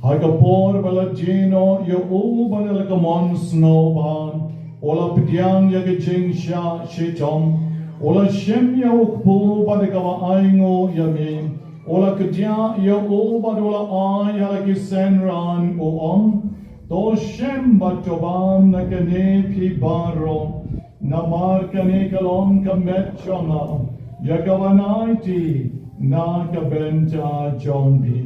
Ha ka por ba la die noh ïa u bad la ka mon sngewbha, u la pdiang ïa ka jingshah shitom, u la shim ïa u kpu bad da kaba ainguh ïa me, u la kdiah ïa u bad u la ai ha la ki synran, u ong, To shem bad to bam na kane phi baroh. Namar kane ka long ka met jong nga, ïa kaba nai ti na ka bynta jong phi.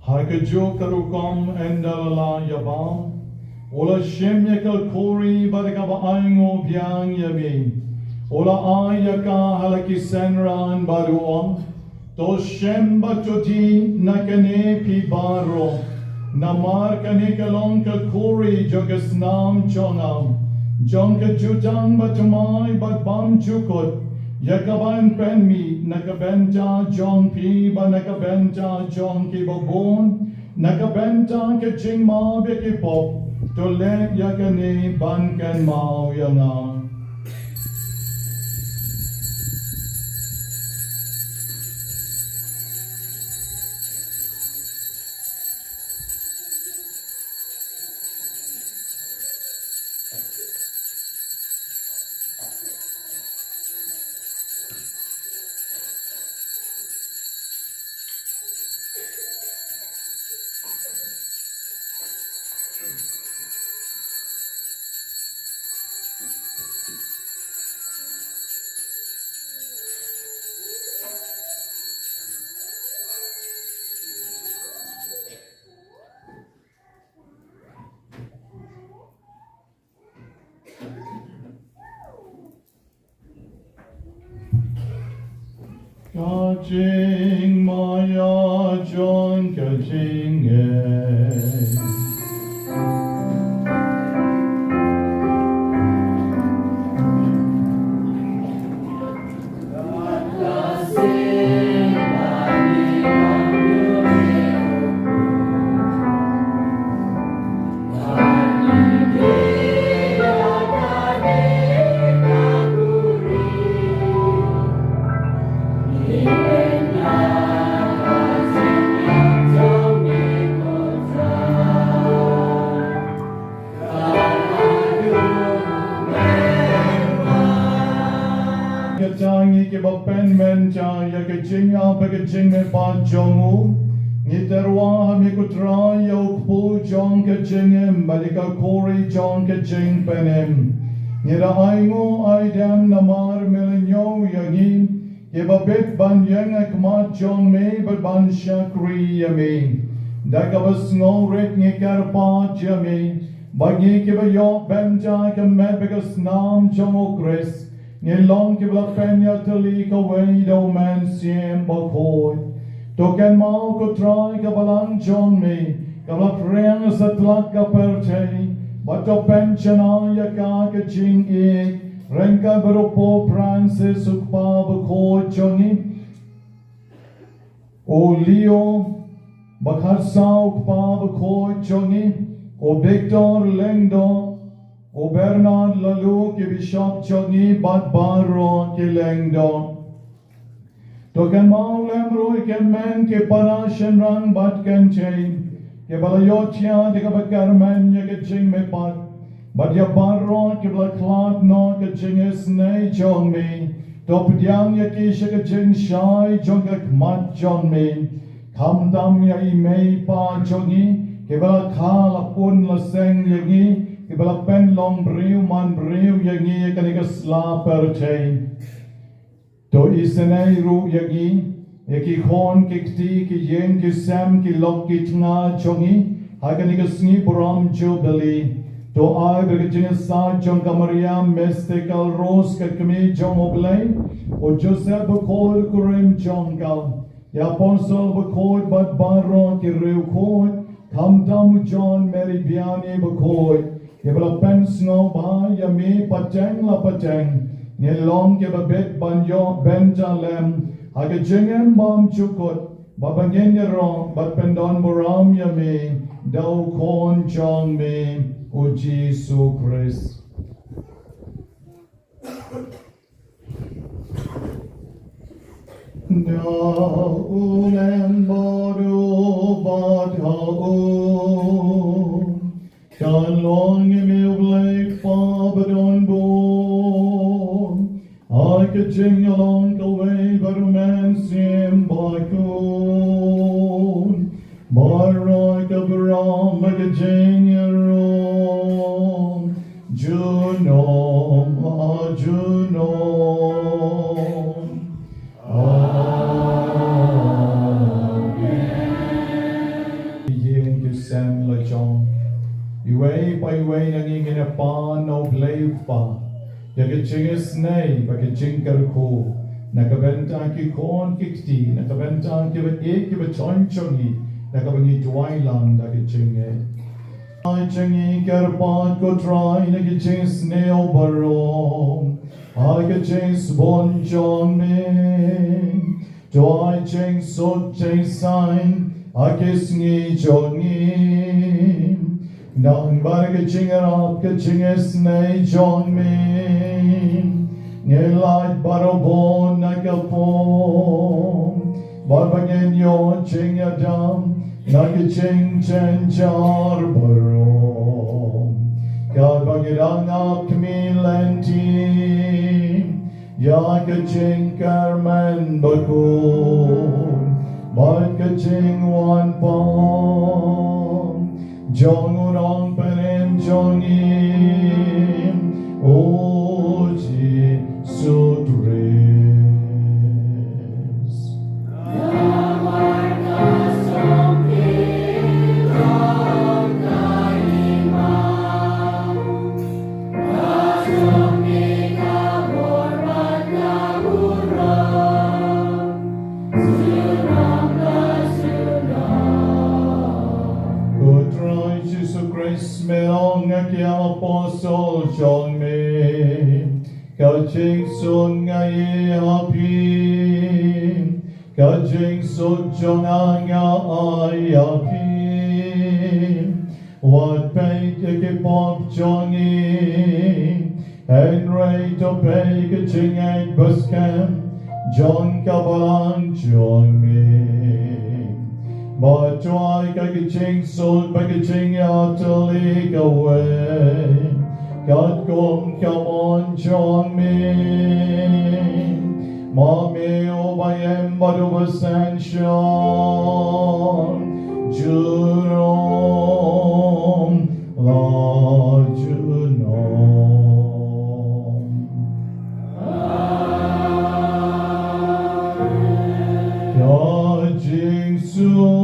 Ha kajuh ka rukom ynda la lah ïa bam, u la shim ïa ka khuri bad da kaba ainguh biang ïa me, u la ai ïa ka ha la ki synran bad u ong, To shem bad to die na kane phi baroh. Namar kane ka long ka khuri jong ka snam jong nga, jong ka jutang bathymmai bad bymjukut, ïa kaban pynmih na ka bynta jong phi bad na ka bynta jong kiba bun, na ka bynta ka jingmap ïa ki pop. To leh ïa kane ban kynmaw ïa nga. Ka jingmaïa jong ka jingngeit. Kata ngi kiba pynmynta ïa ka jingïap bad ka jingmihpat jong u, ngi tyrwa ha me ko Trai ïa u kpu jong ka jingim bad ïa ka khuri jong ka jingpynim. Ngi da ainguh aidem namar me la ñiew ïa ngi, kiba bit ban ïeng ha khmat jong me bad ban shakri ïa me. Da kaba sngewrit ngi kyrpad ïa me, ba ngi kiba ïoh bynta ha ka met bad ka snam jong u Khrist, ngin long kiba la pynïatylli kawei da u Mynsiem Bakhuid. To kynmaw ko Trai ka balang jong me, kaba la pdiang satlak ka pyrthei, bad to pynjanai ïa ka ha ka jingïeit, ryngkat bad u Pope Francis u Kpa Bakhuid jong ngi, u Leo ba khatsaw u Kpa Bakhuid jong ngi, u Victor Lyngdoh, u Bernard Lalukh ki Bishop jong ngi bad baroh ki lyngdoh. To kynmaw lem ruh ïa ki hynmen ki para shynrang bad kynthei kiba la ïohthiah da kaba kyrmen ïa ka jingmihpat, bad ïa baroh kiba la khlad noh ha ka jingisynei jong me. To pdiang ïa ki sha ka jingshai jong ka khmat jong me. Khamtam ïa i mei i pa jong ngi kiba la kha, la pun, la seng ïa ngi, kiba la pynlong briew man briew ïa ngi ha kane ka sla pyrthei. To isynei ruh ïa ngi, ïa ki khun ki kti, ki ïing ki sem, ki lok ki tnga jong ngi ha kane ka sngi burom Jubilee. To ai ba ka jingïasaid jong ka Maria Mystical Rose ka Kmie jong U Blei, u Joseph Bakhuid u kurim jong ka, ki Apostol Bakhuid bad baroh ki riewkhuid, khamtam u John Mary Vianney Bakhuid, kiba la pynsngewbha ïa me pateng la pateng, ngin long kiba bit ban ïoh bynta lem ha ka jingim bymjukut, ba ngin ïaroh bad pyndonburom ïa me da u Khun jong me u Jisu Khrist. Da u lem bad u bad ha u, kan long ïa me U Blei Kpa badonbor, ha ka jinglong kawei bad u Mynsiem Bakhuid, baroh ka burom bad ka jingïaroh junom ha junom. Amen. Ïing ki sem la jong. Iwei pa iwei na ngi ngin ïa pan na U Blei U Kpa ïa ka jingisynei bad ka jingkyrkhu na ka bynta ki khun ki kti, na ka bynta kiba ïeit kiba shong jong ngi, na kaba ngi duwai lang da ka jingngeit. Ai jong ngi kyrpad ko Trai na ka jingsniew baroh ha ka jingsbun jong me. To ai jingsuk jingsaiñ ha ki sngi jong ngi, nang bad ka jingïarap ka jingisynei jong me, ngin lait baroh bun na ka pop, bad ba ngin ïoh jingïadap na ka jingjynjar baroh, katba ngi dang ap khmih lynti ïa ka jingkyrmen bakhuid bad ka jingwan pat jong u Nongpynim jong ngi, u Jisu Khrist. Ko Trai Jisu Khrist, me ong ha ki apostol jong me, ka jingsuk nga ai ha phi, ka jingsuk jong nga nga ai ha phi. Wat peit ïa ki pop jong ngi, hynrei to peit ïa ka jingngeit baskhem jong ka balang jong me. Bad to ai ka jingsuk bad ka jingïatylli kawei katkum ka mon jong me. Ma me uba ïem bad uba synshar junom la junom. Ka jingsuk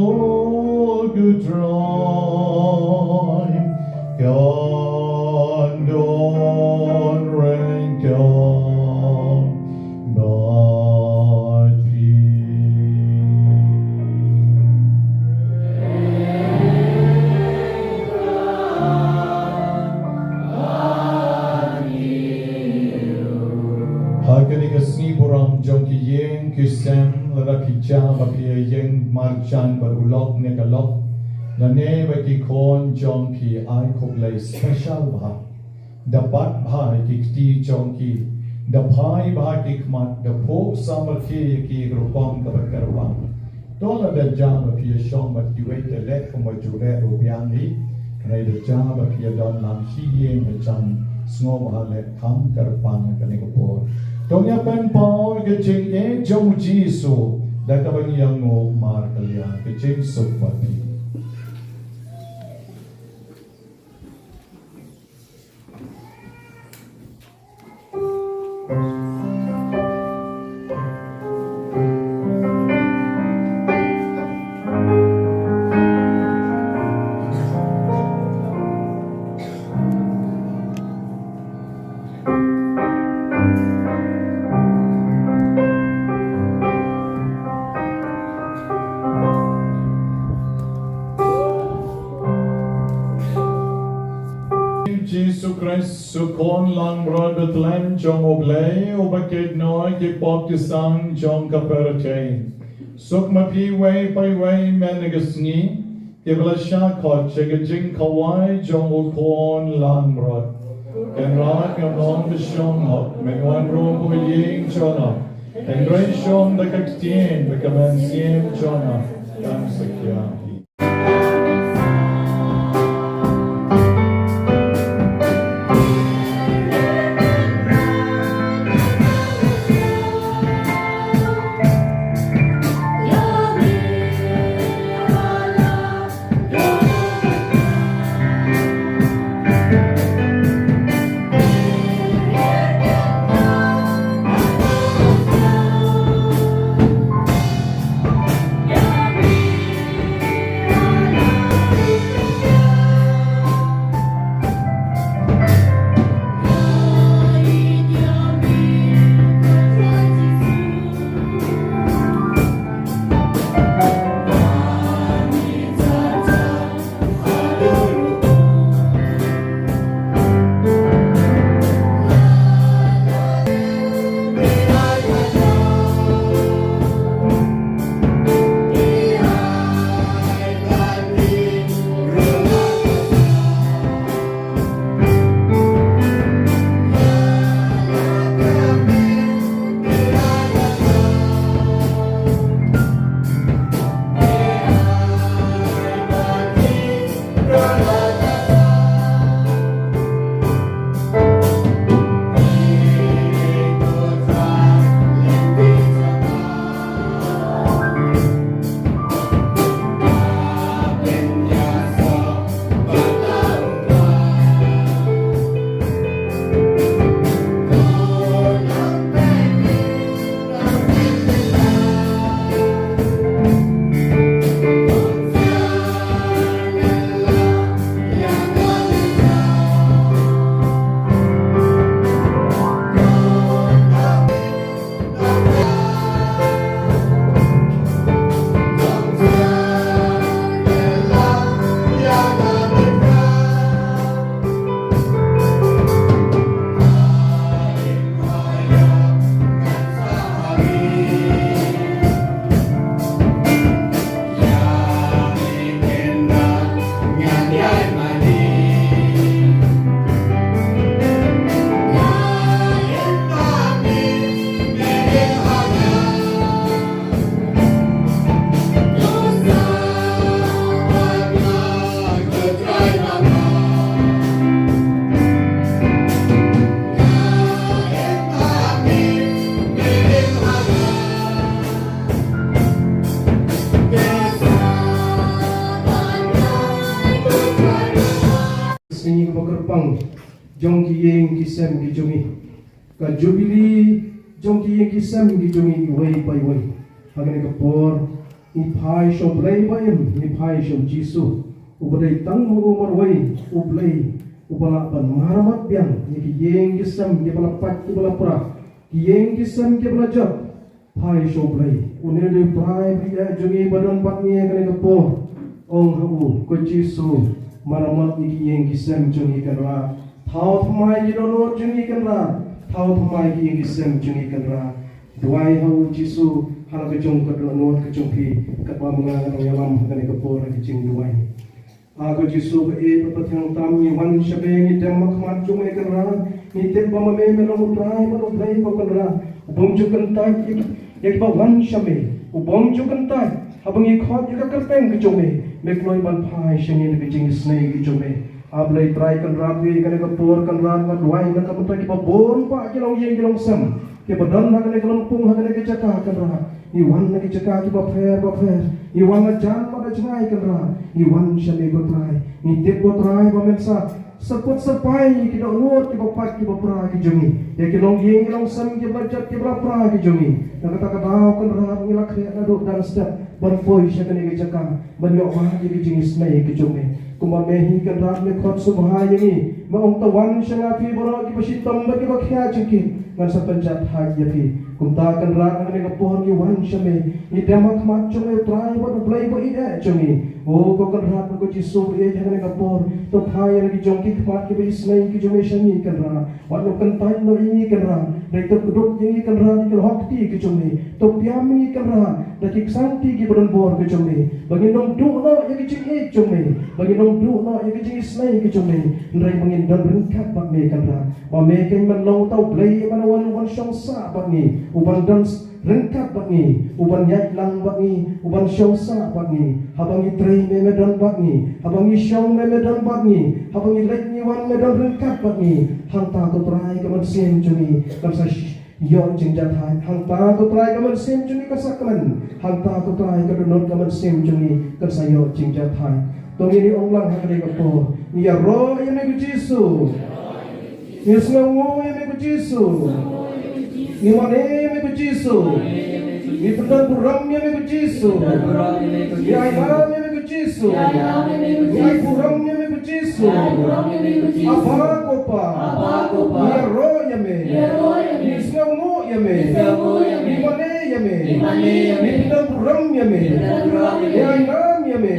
Jong ki ïing ki sem, lada phi jah ba phi ïeng marjan bad u lok ne ka lok, lane ba ki khun jong phi ai khublei special bha, da bat bha ïa ki kti jong ki, da phai bha ki khmat, da phuh samrkhie ïa ki rukom kaba kyrpang. To lada jah ba phi ïashong bad kiwei te leh kumba ju leh ruh biang hi. Hynrei da jah ba phi ïadon lang shi ïing ha jan sngewbha leh kham kyrpang ha kane ka por. To ngin ïa pynpaw ïa ka jingïeit jong u Jisu da kaba ngi ïanguh markylliang, ka jingsuk bad phi. Jisu Khrist, u Khun langbrot Bethlehem jong U Blei, uba kit noh ïa ki pop ki sang jong ka pyrthei. Suk ma phi iwei pa iwei mynta ka sngi, kiba la shah khot sha ka jingkhawai jong u Khun langbrot. Kynrad, ngam long ba shong hok, men wan rung ha ïing jong nga. Hynrei shong da ka ktien, ba ka mynsiem jong nga kan sa khia hi. Sngi kaba kyrpang jong ki ïing ki sem ki jong ngi. Ka jubili jong ki ïing ki sem ki jong ngi iwei pa iwei. Ha kane ka por ngi phai sha U Blei ba im, ngi phai sha U Jisu, uba dei tang ma u marwei U Blei uba lah ban maramat biang ïa ki ïing ki sem kiba la pait kiba la pra, ki ïing ki sem kiba la jot. Phai sha U Blei. Une u dei u trai bad u ïa jong ngi ba don bad ngi ha kane ka por. Ong ha u, ko Jisu, maramat ïa ki ïing ki sem jong ngi Kynrad. Thaw thymmai ki dohnud jong ngi Kynrad. Thaw thymmai ki ïing ki sem jong ngi Kynrad. Duwai ha u Jisu ha la ka jong ka dohnud ka jong phi, katba ma nga nga dang ïalam ha kane ka por ha ka jingduwai. A ko Jisu ba ïeit bad ba thiang tam, ngi wan sha me, ngi dem ha khmat jong me Kynrad. Ngi tip ba ma me me long u Trai bad u Blei ko Kynrad, u bym ju kyntait ïa kiba wan sha me, u bym ju kyntait haba ngi khot ïa ka kyrteng ka jong me, me kloi ban phai sha ngi na ka jingisynei ka jong me. A Blei Trai Kynrad, ïa kane ka por Kynrad nga duwai na ka bynta kiba bun ba ki longïing ki longsem kiba don ha kane ka lympung, ha kane ka jaka Kynrad. Ngi wan na ki jaka kiba pher ba pher, ngi wan na jan bad na jngai Kynrad. Ngi wan sha me ko Trai, ngi tip ko Trai ba men sa syrput syrpai ïa ki dohnud kiba pait kiba pra ki jong ngi, ïa ki longïing ki longsem kiba la jot kiba la pra ki jong ngi. Na kata ka daw Kynrad ngi la khreh naduh dang step ban poi sha kane ka jaka ban ïoh ba ïa ka jingisynei ka jong me. Kumba me hi Kynrad me khot sngewbha ïa ngi, me ong, to wan sha nga phi baroh kiba shitom bad kiba khia jingkit, ngan sa pynjah thait ïa phi. Kumta Kynrad ha kane ka por ngi wan sha me, ngi dem ha khmat jong me u Trai bad u Blei ba ïeit jong ngi. O ko Kynrad ko Jisu ba ïeit, ha kane ka por to phai ïa la ki jong ki khmat kiba isynei ki jong me sha ngi Kynrad. Wat nang kyntait noh ïa ngi Kynrad, dei to kdup ïa ngi Kynrad ïa ki lhok kti ki jong me. To piam ïa ngi Kynrad da ki ksangti kiba don bor ki jong me, ba ngin ym duh noh ïa ki jingïeit jong me, ba ngin ym duh noh ïa ki jingisynei ki jong me. Hynrei ba ngin don ryngkat bad me Kynrad, ba me keiñ men long uta u Blei uban wan, uban shong sah bad ngi, uban don ryngkat bad ngi, uban ïaid lang bad ngi, uban shong sah bad ngi. Haba ngi trei me me don bad ngi, haba ngi shong me me don bad ngi, haba ngi leit ngi wan me don ryngkat bad ngi. Hangta ko Trai ka mynsiem jong ngi kan sa sh- ïoh jingjahthait. Hangta ko Trai ka mynsiem jong ngi kan sa kmen. Hangta ko Trai ka dohnud ka mynsiem jong ngi kan sa ïoh jingjahthait. To ngin ïa ong lang ha kane ka por, ngi ïaroh ïa me ko Jisu. Ngi sngewnguh ïa me ko Jisu. Ngi mane ïa me ko Jisu. Ngi pyndonburom ïa me ko Jisu. Ngi ainam ïa me ko Jisu. Ngi aiburom ïa me ko Jisu. Aba ko Pa. Ngi ïaroh ïa me. Ngi sngewnguh ïa me. Ngi mane ïa me. Ngi pyndonburom ïa me. Ngi ainam ïa me.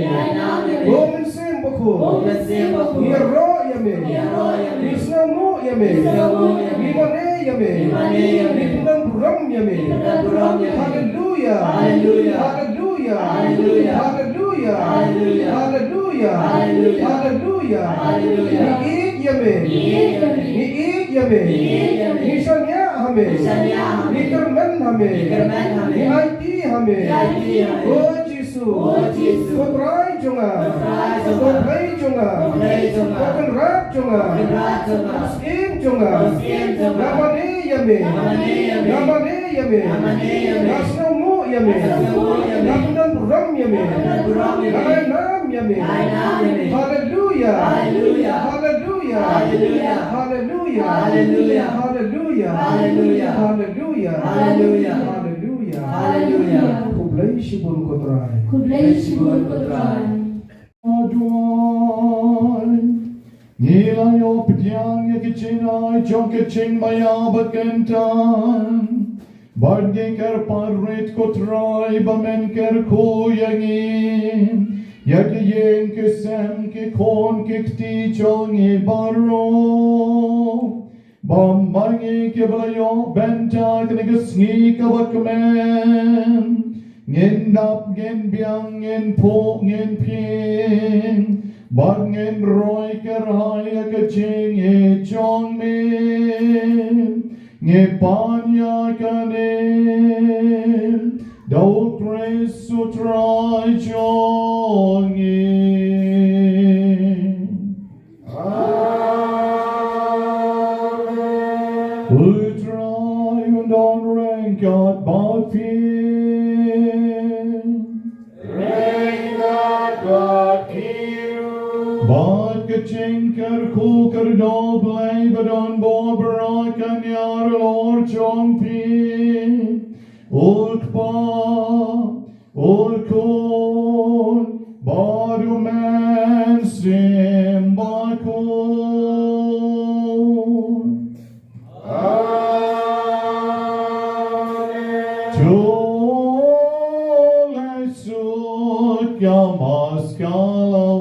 Ko Mynsiem Bakhuid. Ngi ïaroh ïa me. Ngi sngewnguh ïa me. Ngi mane ïa me. Ngi pyndonburom ïa me. Haleluia. Haleluia. Haleluia. Ngi ïeit ïa me. Ngi ïeit ïa me. Ngi shaniah ha me. Ngi kyrmen ha me. Ngi aiti ha me. O Jisu. Ko Trai jong nga. Ko Blei jong nga. Ko Kynrad jong nga. Ko Syiem jong nga. Nga mane ïa me. Nga mane ïa me. Nga sngewnguh ïa me. Nga pyndonburom ïa me. Nga ainam ïa me. Haleluia. Haleluia. Haleluia. Khublei shibun ko Trai. Khublei shibun ko Trai. Adon. Ngi la ïoh pdiang ïa ka jingai jong ka jingmaïa ba kyntan. Bad ngi kyrpad rit ko Trai ba men kyrkhu ïa ngi, ïa ki ïing ki sem, ki khun ki kti jong ngi baroh. Ba ma ngi kiba la ïoh bynta kane ka sngi kaba kmen, ngin dap, ngin biang, ngin phuh, ngin phieng, bad ngin roi kyrhai ïa ka jingïeit jong me. Ngi pan ïa kane da u Khrist u Trai jong ngi. Amen. U Trai un don ryngkat bad phi. Ryngkat bad phi ruh. Bad ka jingkyrkhu kyrdoh Blei ba don bor bha kan ïar halor jong phi. U Kpa, U Khun, bad U Mynsiem Bakhuid. Amen. To leit suk ïa maskala.